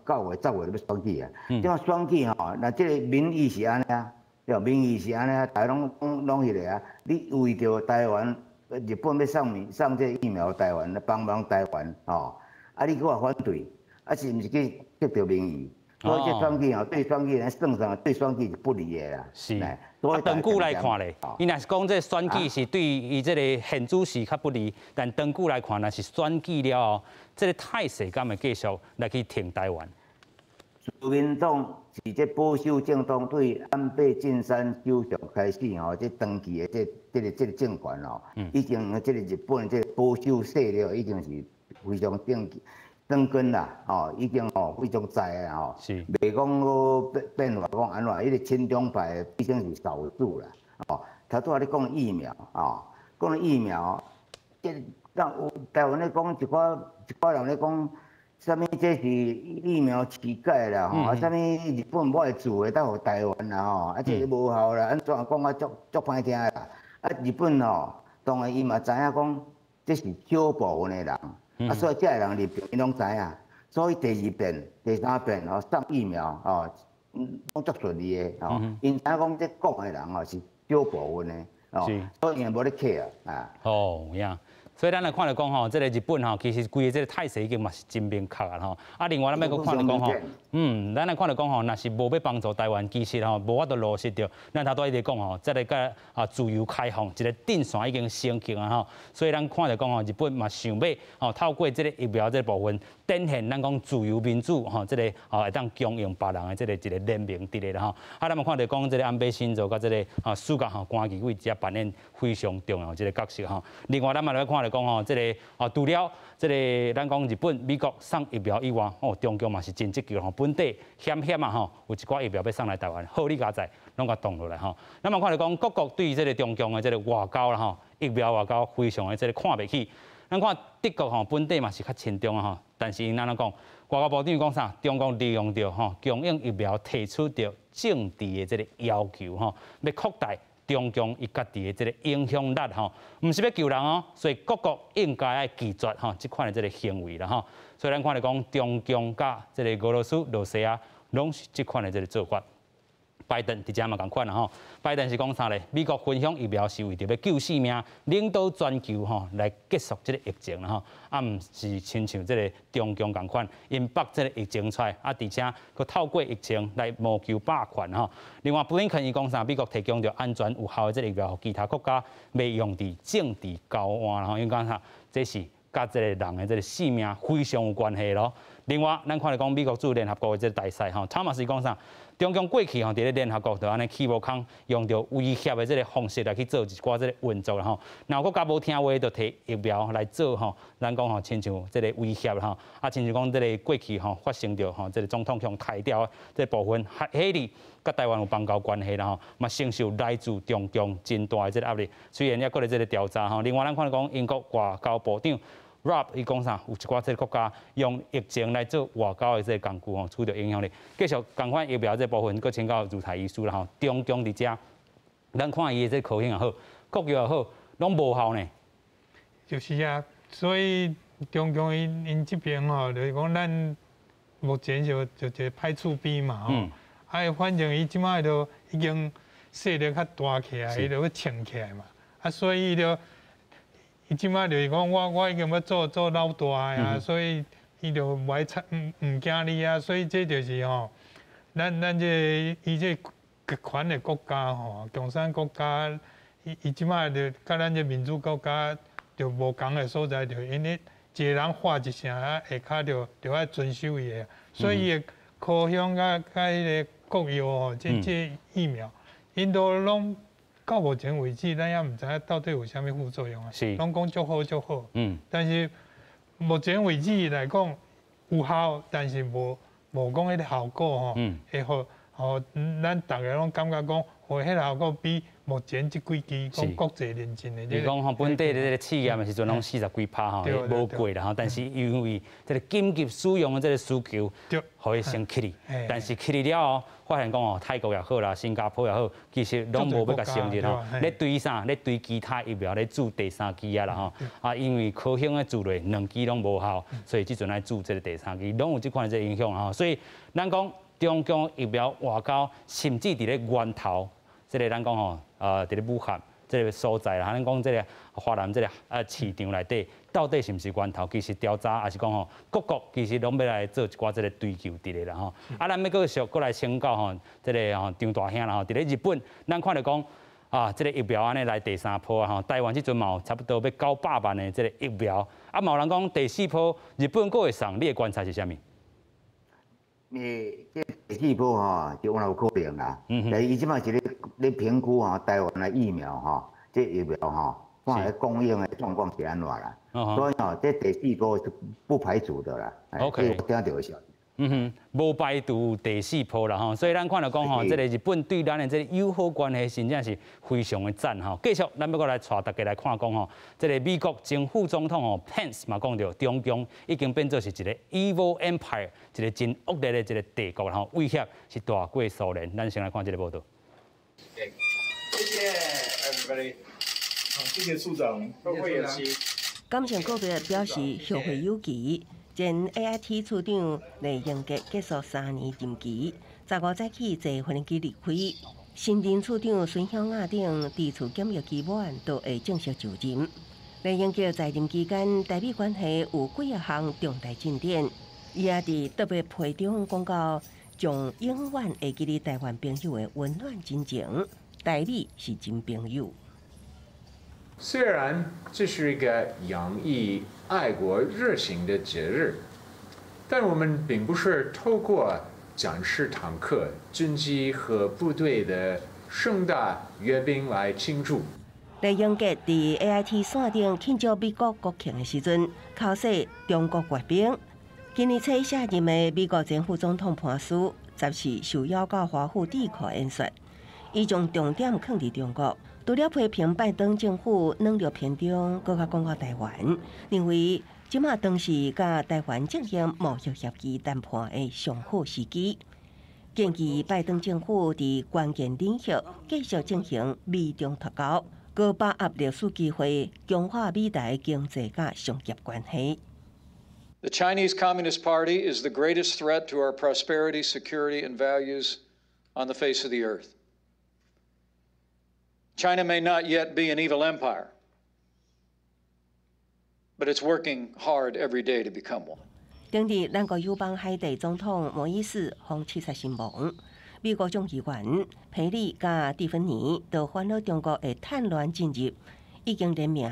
Speaker 4: 9月、10月欲選舉啊。這擺選舉吼，若這个民意是按呢啊，對，民意是按呢，大家攏攏彼个啊。你為著台灣，日本欲送這個疫苗台灣，幫忙台灣，吼，啊你閣話反對，啊是毋是去得著民意？所以這選舉吼，對選舉來算算，對選舉是不利的啦。
Speaker 1: 是。啊，長久來看咧，伊若是講這選舉是對伊這個現主時較不利，但長久來看，若是選舉了後，這個態勢敢會繼續來去挺台灣？
Speaker 4: 自民黨是這保守政黨，對安倍晉三首相開始吼，這長期的這個政權吼，已經這個日本這個保守勢力已經是非常定生根啦，吼，已經吼非常在啊，吼，袂講閣變化講按怎，彼個親中派畢竟是少數啦，吼。頭拄仔你講疫苗，吼，講疫苗，這讓台灣咧講一寡一寡人咧講，啥物這是疫苗乞丐啦，吼，啊啥物日本無愛做的，斗予台灣啦，吼，啊這個無效啦，按怎講啊足足歹聽啦，啊日本吼，當然伊嘛知影講，這是小部分的人。啊，所以這个人入邊，𪜶攏知影，所以第二遍、第三遍吼送疫苗吼，攏足順利的吼。𪜶知影講這講的人吼是少部分的，哦，所以𪜶無咧客啊。
Speaker 1: 哦，有影。所以咱來看著講吼，這個日本吼，其實規个這個態勢已經嘛是真明確啊吼。啊，另外咱欲閣看著講吼，咱來看著講吼，若是無欲幫助台灣，其實吼無法度落實著。咱頭拄一直講吼，這個佮啊自由開放，一個陣線已經成型啊吼。所以咱看著講吼，日本嘛想欲吼透過這個疫苗這個部分，展現咱講自由民主吼，這個吼會當強硬別人的這個一個聯盟佇咧啦吼。啊，咱嘛看著講這個安倍晉三佮這個啊菅吼，關鍵位置扮演非常重要這個角色吼。另外，咱嘛來看著講吼，這個啊，除了這個咱講日本、美國送疫苗以外，哦，中共嘛是真積極吼，本底險險啊吼，有一寡疫苗欲送來台灣，好你佳哉攏共擋落來吼。咱嘛看著講，各國對這個中共的這個外交啦吼，疫苗外交非常的這個看袂起。咱看德國吼，本底嘛是較親中啊吼，但是𪜶按怎講？外交部長講啥？中共利用著吼，供應疫苗提出著政治的這個要求吼，欲擴大中共伊家己的這個影響力吼，毋是欲救人哦，所以各國應該愛拒絕吼這款的這個行為啦吼。所以咱看著講，中共佮這個俄羅斯、露西亞攏是這款的這個做法。拜登佇遮嘛仝款啦吼，拜登是講啥咧？美國分享疫苗是為著欲救性命，領導全球吼來結束這個疫情啦吼，啊毋是親像這個中共仝款，𪜶爆這個疫情出來，啊，而且閣透過疫情來謀求霸權吼。另外，布林肯伊講啥？美國提供著安全有效的這個疫苗，予其他國家袂用佇政治交換啦吼，因為講啥？這是佮這個人的這個性命非常有關係咯。另外，咱看著講美國駐聯合國的這個大使吼，湯馬斯講啥？中共過去吼，佇咧聯合國就按呢起無空，用著威脅的這個方式來去做一寡這個運作啦吼。若國家無聽話，就提疫苗來做吼，咱講吼，親像這個威脅啦吼。啊，親像講這個過去吼發生著吼，這個總統予刣掉這個部分，彼里佮台灣有邦交關係啦吼，嘛承受來自中共真大的這個壓力。雖然猶閣咧這個調查吼，另外咱看著講英國外交部長 Raab 伊講啥？有一寡這個國家用疫情來做外交的這個工具吼，取得影響力。繼續仝款疫苗這部分，閣請教如台醫師啦吼。中共佇遮，咱看伊的這個科興也好，國藥也好，攏無效呢。
Speaker 13: 就是啊，所以中共𪜶這邊吼，就是講咱目前就就一個歹厝邊嘛吼。啊，反正伊這擺就已經勢力較大起來，伊就欲撐起來嘛。啊，所以伊就。伊這擺就是講，我已經欲做做老大啊，所以伊就無愛睬，毋毋驚你啊，所以這就是吼，咱這個伊這極權的國家吼，共產國家，伊這擺就佮咱這民主國家就無仝的所在，就因為一個人喊一聲啊，下跤就就愛遵守伊的，所以伊的科興佮彼個國藥吼，這疫苗，𪜶都攏。到目前為止，咱也毋知影到底有啥物副作用啊。攏講足好足好。但是目前為止來講有效，但是無無講彼個效果吼，會予予咱逐个攏感覺講，予彼個效果比目前這幾支講國際認證的。
Speaker 1: 你講吼，本地的這個試驗的時陣攏四十幾趴吼，無過啦吼，但是因為這個緊急使用的這個需求，予伊先起去，但是起去了後，發現講哦，泰國也好啦，新加坡也好，其實攏無欲共承認吼，咧追啥？咧追其他疫苗咧注第三劑啊啦吼，啊，因為科興的注落兩劑攏無效，所以這陣愛注這個第三劑，攏有這款的這個影響吼，所以咱講中共疫苗外交，甚至佇咧源頭。這个咱讲吼，佇咧武漢這个所在啦，咱讲這个華南這个市場內底，到底是毋是源頭？其實調查，抑是講吼，各國其實攏欲來做一寡這个追究佇咧啦吼。啊，咱欲繼續閣來請教吼，這个吼張大兄啦吼，佇咧日本，咱看著講啊，這个疫苗按呢來第三波啊吼，台灣這陣嘛有差不多欲900萬的這个疫苗，啊，嘛有人講第四波日本閣會送，你的觀察是啥物？
Speaker 4: 你這第四波吼，就有可能啦。但伊這擺是咧評估吼，台灣的疫苗吼，這疫苗吼，看咧供應的狀況是按怎啦。所以吼，這第四波是不排除的啦。
Speaker 1: OK。
Speaker 4: 我聽著的消息。
Speaker 1: 嗯哼，無排除第四波啦吼，所以咱看著講吼，這个日本對咱的這个友好關係，真正是非常的讚吼。繼續，咱欲閣來帶大家來看講吼，這个美國前副總統吼 Pence 嘛講著，中共已經變做是一个 evil empire，一個真惡劣的一個帝國吼，威脅是大過蘇聯。咱先來看這个報導。
Speaker 14: 謝謝 everybody，好，謝謝處長，後會有期。
Speaker 15: 感情告別表示後會有期。前 AIT 處長酈英傑結束3年任期，15早起坐飛機離開。新任處長孫曉雅等佇厝檢疫期滿，都會正式就任。酈英傑在任期間，台美關係有幾仔項重大進展。伊也佇特別批中講到，將永遠會記得台灣朋友的溫暖真情，台美是真朋友。
Speaker 14: 雖然這是一個洋溢愛國熱情的節日，但我們並不是透過展示坦克、軍機和部隊的盛大閱兵來慶祝。
Speaker 15: 酈英傑佇 AIT 山頂慶祝美國國慶的時陣，口說中國閱兵。今年初卸任的美國前副總統潘斯，14受邀到華府智庫演說，伊將重點囥佇中國。除了批評拜登政府軟弱偏中，閣較講到台灣，認為這馬當是佮台灣進行貿易協議談判的上好時機，建議拜登政府佇關鍵領域繼續進行美中脫鈎，閣把握歷史機會，強化美台經濟佮商業關係。
Speaker 14: The Chinese Communist Party is the greatest threat to our prosperity, security, and values on the face of the earth. China may not yet be an evil empire, but it's working hard every day to become one.
Speaker 15: 頂日，咱國友邦海地總統摩伊士予刺殺身亡。美國眾議員佩里佮蒂芬尼都煩惱中國會趁亂進入，已經聯名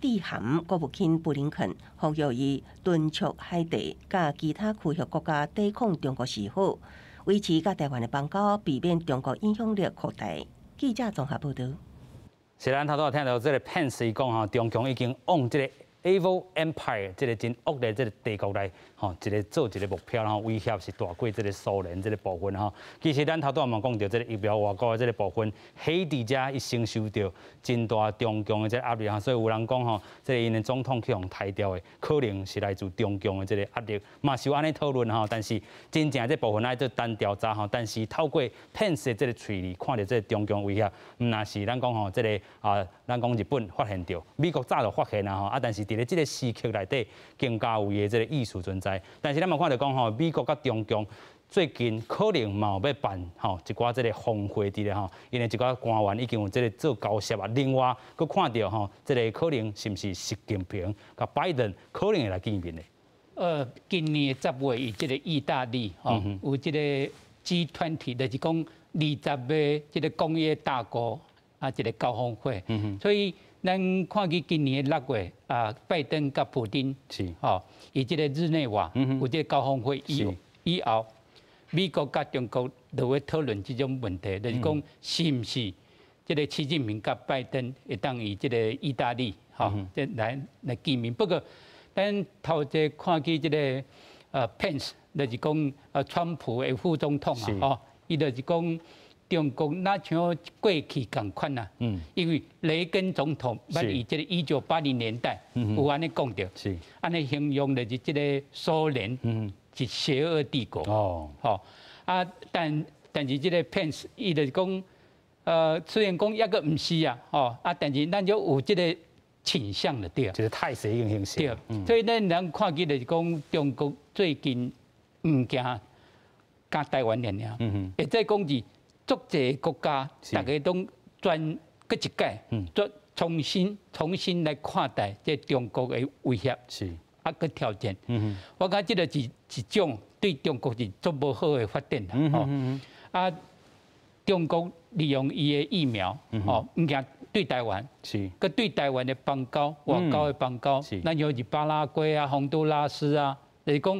Speaker 15: 致函國務卿布林肯，呼籲伊敦促海地佮其他區域國家抵抗中國示好，維持佮台灣的邦交，避免中國影響力擴大。記者綜合報導。
Speaker 1: 是咱頭拄仔聽著這个 Pence 伊講吼，中共已經往這个 Evil Empire 這个真惡劣這个帝國來吼，一个做一个目標，吼，威脅是大過這个蘇聯這个部分吼。其實咱頭拄仔嘛講著這个疫苗外交的這个部分，海地遮伊承受著真大中共的這个壓力吼，所以有人講吼，這个𪜶的總統去予刣掉的，可能是來自中共的這个壓力，嘛是有按呢討論吼。但是真正這部分愛做單調查吼，但是透過 Pence 的這个喙裡看著這个中共威脅，毋若是咱講吼，這个啊，咱講日本發現著，美國早就發現啊吼，啊，但是佇咧這个時刻內底，更加有伊的這个意思存在。但是咱嘛看著講吼，美國佮中共最近可能嘛有欲辦吼一寡這个峰會佇咧吼，因為一寡官員已經有這个做交涉啊。另外，閣看著吼，這个可能是毋是習近平佮拜登可能會來見面的？
Speaker 2: 今年10月，伊這个意大利吼有這个 G20，就是講20個這个工業大國啊，一个高峰會。所以咱看見今年6月啊，拜登佮普丁吼，伊這个日內瓦有這個高峰會以後，美國佮中國就會討論這種問題，就是講是毋是這个習近平佮拜登會當佇這個意大利吼，這來見面。不過，咱頭一看見這个Pence，就是講川普的副總統啊，吼，伊就是講中國若像過去仝款啊，因為雷根總統捌佇這个1980年代有按呢講著，按呢形容就是這個蘇聯是邪惡帝國。吼啊，但是這個 Pence 伊就是講，雖然講抑閣毋是啊，吼啊，但是咱就有這個傾向了對。
Speaker 1: 就是態勢已經形成。
Speaker 2: 對，所以咱人看見就是講中國最近毋驚佮台灣爾爾，會使講是足濟國家，大家攏轉閣一擺，做重新來看待這中國的威脅，啊，閣挑戰。我感覺這個是一種對中國是足無好的發展啦。吼，啊，中國利用伊的疫苗，吼，毋驚對台灣，閣對台灣的邦交、外交的邦交，咱像是巴拉圭啊、洪都拉斯啊，就是講，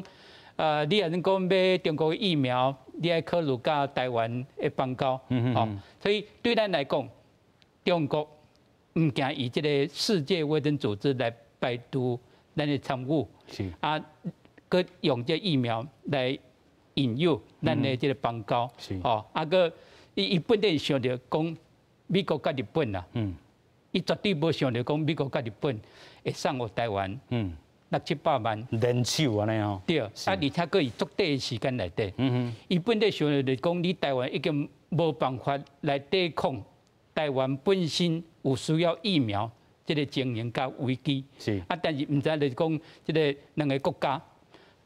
Speaker 2: 你若講買中國的疫苗，你愛考慮佮台灣的邦交，吼，所以對咱來講，中國毋驚以這個世界衛生組織來排除咱的參與，啊，閣用這疫苗來引誘咱的這個邦交，吼，啊，閣伊本底想著講美國佮日本啦，伊絕對無想著講美國佮日本會送予台灣，六七百萬
Speaker 1: 聯手按呢吼，
Speaker 2: 對，啊，而且閣伊足短的時間內底，伊本底想著就是講你台灣已經無辦法來對抗台灣本身有需要疫苗這個情形佮危機，啊，但是毋知就是講這個兩个國家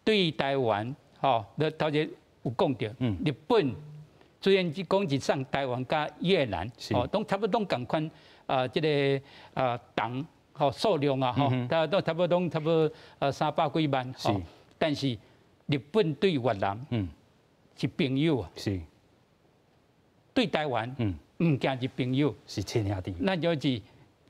Speaker 2: 對台灣，吼，你頭前有講著，日本雖然是講是送台灣佮越南，吼，攏差不多仝款啊，這個啊銅吼數量啊，吼，都差不多差不多三百幾萬，吼，但是日本對越南是朋友啊，對台灣毋驚是朋友，
Speaker 1: 是親兄弟，
Speaker 2: 咱就是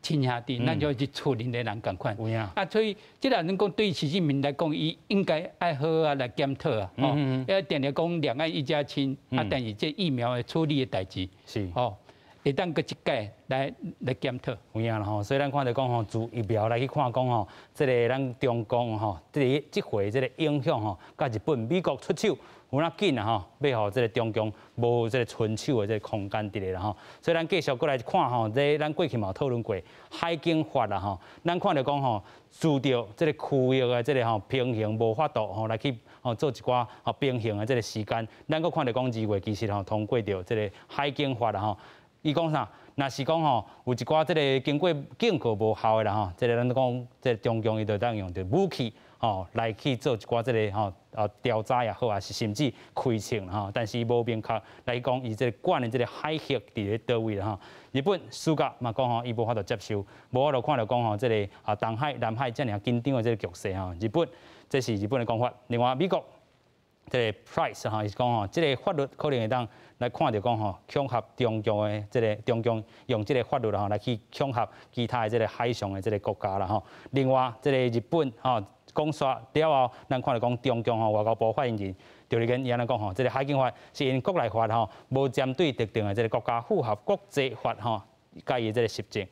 Speaker 2: 親兄弟，咱就是厝裡的人仝款。啊，所以這個人講對習近平來講，伊應該愛好好來檢討啊，吼，要定定講兩岸一家親，啊，但是這疫苗的處理的代誌，吼，會當閣一擺來檢討。
Speaker 1: 有影啦吼，所以咱看著講吼，自疫苗來去看講吼，這个咱中共吼，這个這回這个影響吼，佮日本、美國出手有哪緊啊吼，欲予這个中共無這个伸手的這个空間佇咧啦吼。所以咱繼續閣來看吼，這咱過去嘛有討論過海警法啦吼，咱看著講吼，隨著這个區域的這个吼平衡無法度吼來去吼做一寡吼平衡的這个時間，咱閣看著講2月其實吼通過著這个海警法啦吼。伊講啥？若是講吼，有一寡這个經過警告無效的啦吼，這个咱講這个中共伊就當用著武器吼來去做一寡這个吼調查也好，抑是甚至開槍吼，但是伊無明確來講，伊這个管的這个海域佇咧佗位啦吼。日本暑假嘛講吼，伊無法度接受，無法度看著講吼，這个東海、南海遮爾緊張的這个局勢吼。日本這是日本的講法。另外美國這个 Price 吼，伊是講吼，這个法律可能會當來看著講吼，恐嚇中共的這个中共用這个法律吼來去恐嚇其他的這个海上的這个國家啦吼。另外，這个日本吼講煞了後，咱看著講中共吼外交部發言人趙立堅伊按呢講吼，這个海警法是𪜶國內法吼，無針對特定的這个國家，符合國際法吼，佮伊這个實證。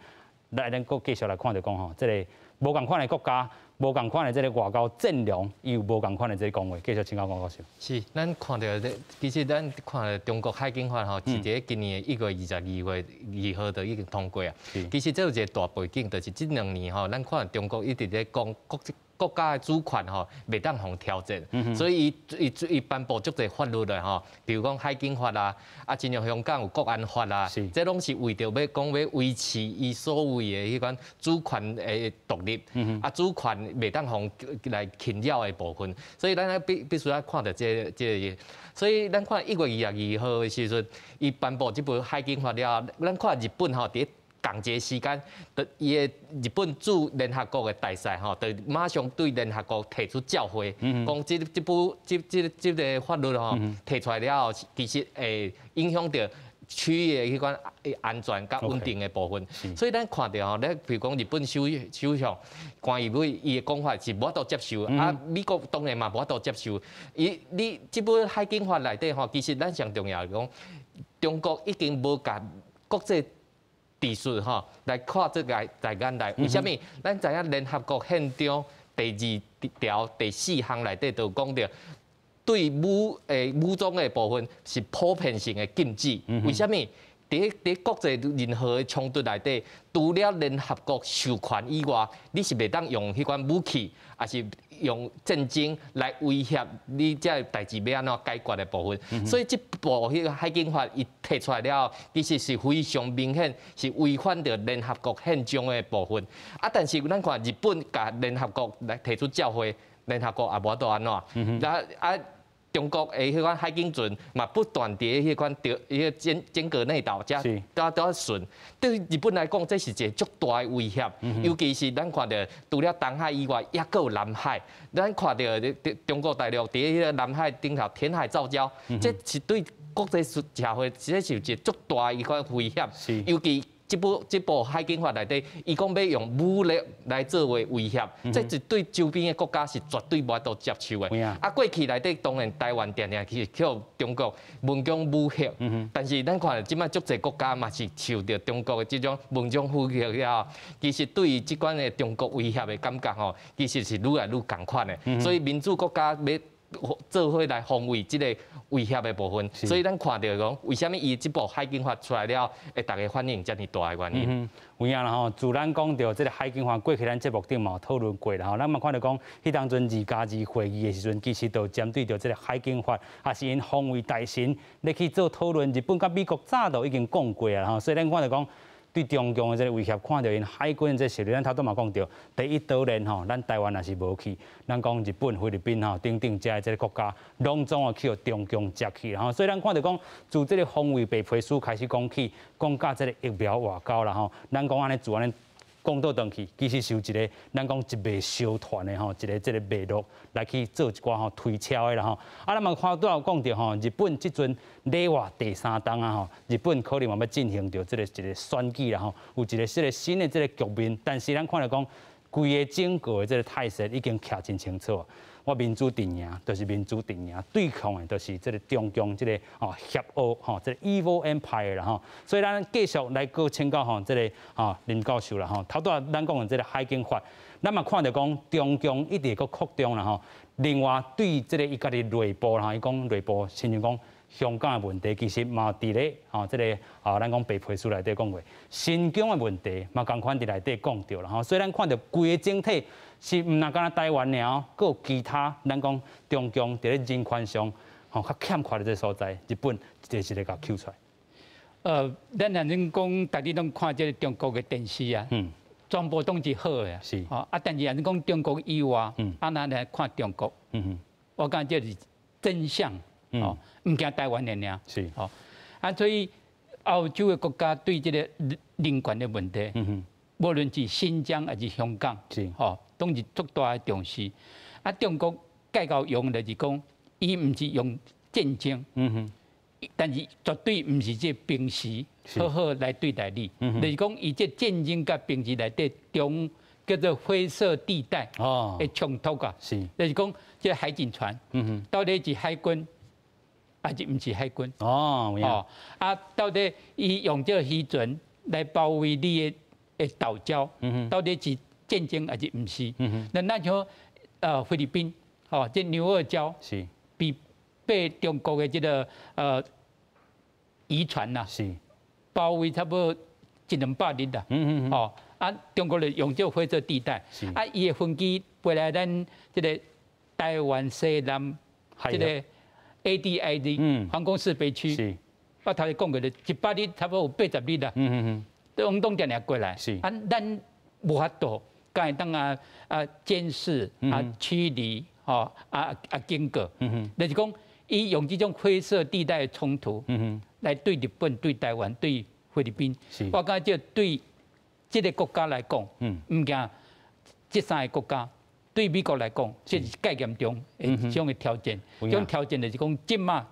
Speaker 1: 來，咱閣繼續來看著講吼，這个無仝款的國家。無仝款的這个外交陣容，伊有無仝款的這个講話，繼續請教王教授。
Speaker 3: 是，咱看著這，其實咱看著中國海警法吼，是佇今年的1月22月2號就已經通過啊。其實這有一個大背景，就是這兩年吼，咱看中國一直咧講國際國家的主權吼，袂當予挑戰，所以伊頒布足濟法律來吼，比如講海警法啊，啊，親像香港有國安法啊，這攏是為著欲講欲維持伊所謂的彼款主權的獨立，啊，主權袂當予來侵擾的部分，所以咱必須愛看著這个，所以咱看1月22號的時陣，伊頒布這部海警法了後，咱看日本吼佇仝一个時間，就伊的日本駐聯合國的大使吼，就馬上對聯合國提出照會，講這這部這這這个法律吼提出來了後，其實會影響著區域的彼款安全佮穩定的部分。所以咱看著吼，咧比如講日本首相菅義偉伊的講法是無法度接受，啊，美國當然嘛無法度接受。伊你這部海警法內底吼，其實咱上重要是講，中國已經無共國際秩序吼來看這个在眼內，為啥物？咱知影聯合國憲章第二條第四項內底就講著，對武裝的部分是普遍性的禁止。為啥物？佇國際任何的衝突內底，除了聯合國授權以外，你是袂當用彼款武器，抑是用戰爭來威脅你這个代誌欲按怎解決的部分。所以這部彼个海警法伊提出來了後，其實是非常明顯是違反著聯合國憲章的部分。啊，但是咱看日本共聯合國來提出照會，聯合國也無法度按怎。啊啊，中國的彼款海警船嘛，不斷佇彼款著彼個尖閣內島遮遮巡。對日本來講，這是一個足大的威脅。尤其是咱看著除了東海以外，抑閣有南海。咱看著中國大陸佇彼個南海頂頭填海造礁，這是對國際社會，這是一個足大的一款威脅。尤其這部海警法內底，伊講欲用武力來作為威脅，這是對周邊的國家是絕對無法度接受的。啊，過去內底當然台灣定定去予中國文攻武嚇，但是咱看這擺足濟國家嘛是受著中國的這種文攻武嚇了後，其實對於這款的中國威脅的感覺吼，其實是愈來愈仝款的。所以民主國家欲做伙來防衛這个威脅的部分，所以咱看著講，為啥物伊這部海警法出來了，會逐家反應遮爾大的原因。
Speaker 1: 有影啦吼，自咱講著這个海警法，過去咱節目頂嘛有討論過啦吼。咱嘛看著講，彼當陣2+2會議的時陣，其實就針對著這个海警法，也是𪜶防衛大臣咧去做討論。日本佮美國早就已經講過啊吼，所以咱看著講，對中共的這个威脅，看著𪜶海軍這實力，咱頭拄嘛講著，第一島鏈吼，咱台灣也是無去，咱講日本、菲律賓吼等等遮的這个國家，攏總啊去予中共食去啦吼。所以咱看著講，自這个防衛白皮書開始講起，講到這个疫苗外交啦吼，咱講按呢做按呢講倒轉去，其實是有一个咱講一脈相傳的吼，一个這个脈絡來去做一寡吼推敲的啦吼。啊，咱嘛看拄有講著吼，日本這陣令和第三冬啊吼，日本可能嘛欲進行著這个一个選舉啦吼，有一个這个新的這个局面。但是咱看著講，規个整個的這个態勢已經徛真清楚。我民主陣營就是民主陣營，對抗的就是這个中共這个哦邪惡吼，這个 evil empire 啦吼。所以咱繼續來閣請教吼，這个吼林教授啦吼。頭拄仔咱講的這个海警法，咱嘛看著講中共一直閣擴張啦吼。另外對這个伊家己內部啦，伊講內部，親像講香港的問題，其實嘛佇咧吼這个啊，咱講白皮書內底講過，新疆的問題嘛仝款佇內底講著啦吼。所以咱看著規个整體是毋但干焦台灣爾，閣有其他咱講中共佇咧人權上吼較欠缺的這个所在，日本一个一个共抾出來。
Speaker 2: 咱若恁講，逐日攏看這个中國的電視啊，全部攏是好的，吼啊，但是若恁講中國以外，啊，咱來看中國，我感覺這是真相，哦，毋驚台灣的爾，吼啊，所以歐洲的國家對這个人權的問題，無論是新疆還是香港，吼，攏是足大的重視。啊，中國蓋夠用就是講，伊毋是用戰爭，但是絕對毋是這平時好好來對待你，就是講伊這戰爭佮平時內底中叫做灰色地帶的衝突啊，就是講這海警船，到底是海軍還是毋是海軍？哦，啊，到底伊用這個漁船來包圍你的島礁，到底是戰爭還是毋是？那咱像菲律賓，吼，這牛軛礁被中國的這个漁船呐，包圍差不多一兩百日啦，哦，啊，中國就用這個灰色地帶，啊，伊的飛機飛來咱這个台灣西南這个 ADIZ 防空識別區，我頭先講過咧，100日差不多有80日啦，攏攏定定過來，啊，咱無法度，敢會當啊監視啊驅離，吼啊啊警告，就是講伊用這種灰色地帶的衝突，來對日本、對台灣、對菲律賓，我感覺對這个國家來講，毋驚這三个國家，對美國來講，這是蓋嚴重的這種的挑戰。這種挑戰就是講，這馬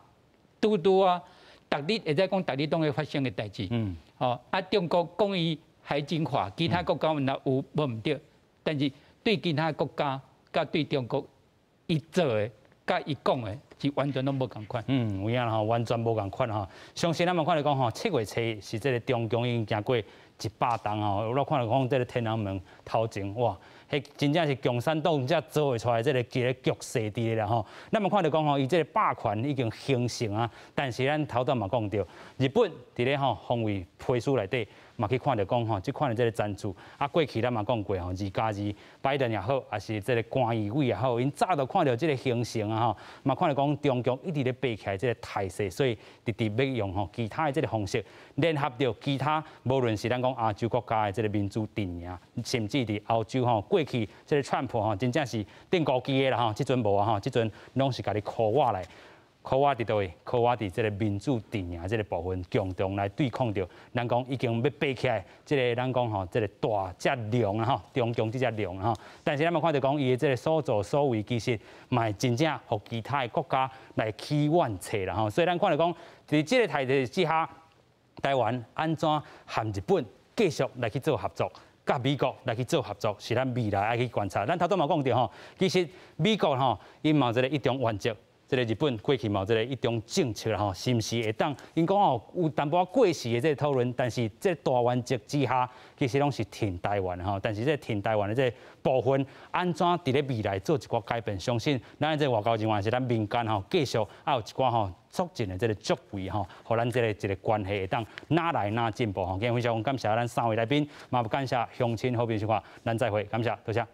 Speaker 2: 拄拄啊，逐日會使講逐日攏會發生的代誌。吼啊，中國講伊海警法，其他國家若有無毋對，但是對其他國家佮對中國，伊做的佮伊講的是完全攏無仝款。
Speaker 1: 嗯，有影吼，完全無仝款吼。相信咱嘛看著講吼，7月初是這个中共已經行過100冬吼，我看著講這个天安門頭前，哇，彼真正是共產黨才做會出來這个一个局勢佇咧啦吼。咱嘛看著講吼，伊這个霸權已經形成啊，但是咱頭拄嘛講著，日本佇咧吼防衛皮書內底嘛去看著講吼，這款的這个戰術啊，過去咱嘛講過吼，2+2，拜登也好，抑是這个官議委也好，𪜶早就看著這个形成啊吼，嘛看著講中共一直咧爬起來這个態勢，所以直直欲用吼其他的這个方式聯合著其他，無論是咱講亞洲國家的這个民主陣營，甚至佇歐洲吼，過去這个川普吼，真正是釘孤枝的啦吼，這陣無啊吼，這陣攏是共你箍我來。箍我佇佗位？箍我佇這个民主陣營這个部分，共同來對抗著咱講已經欲爬起來，這个咱講吼，這个大隻龍啊吼，中共這隻龍吼。但是咱嘛看著講，伊的這个所作所為，其實嘛會真正予其他的國家來起怨氣啦吼。所以咱看著講，佇這个態勢之下，台灣按怎和日本繼續來去做合作？佮美國來去做合作，是咱未來愛去觀察。咱頭拄嘛講著吼，其實美國吼，𪜶嘛有這个一中原則。這个日本過去嘛有這个一中政策啦吼，是毋是會當？𪜶講哦，有淡薄仔過時的這个討論，但是這大原則之下，其實攏是挺台灣吼。但是這个挺台灣的這个部分，按怎佇咧未來做一寡改變？相信咱這个外交人員是咱民間吼，繼續還有一寡吼促進的這个作為吼，予咱這个一个關係會當愈來愈進步吼。今日非常感謝咱三位來賓，嘛感謝鄉親好朋友收看，咱再會，感謝，多謝。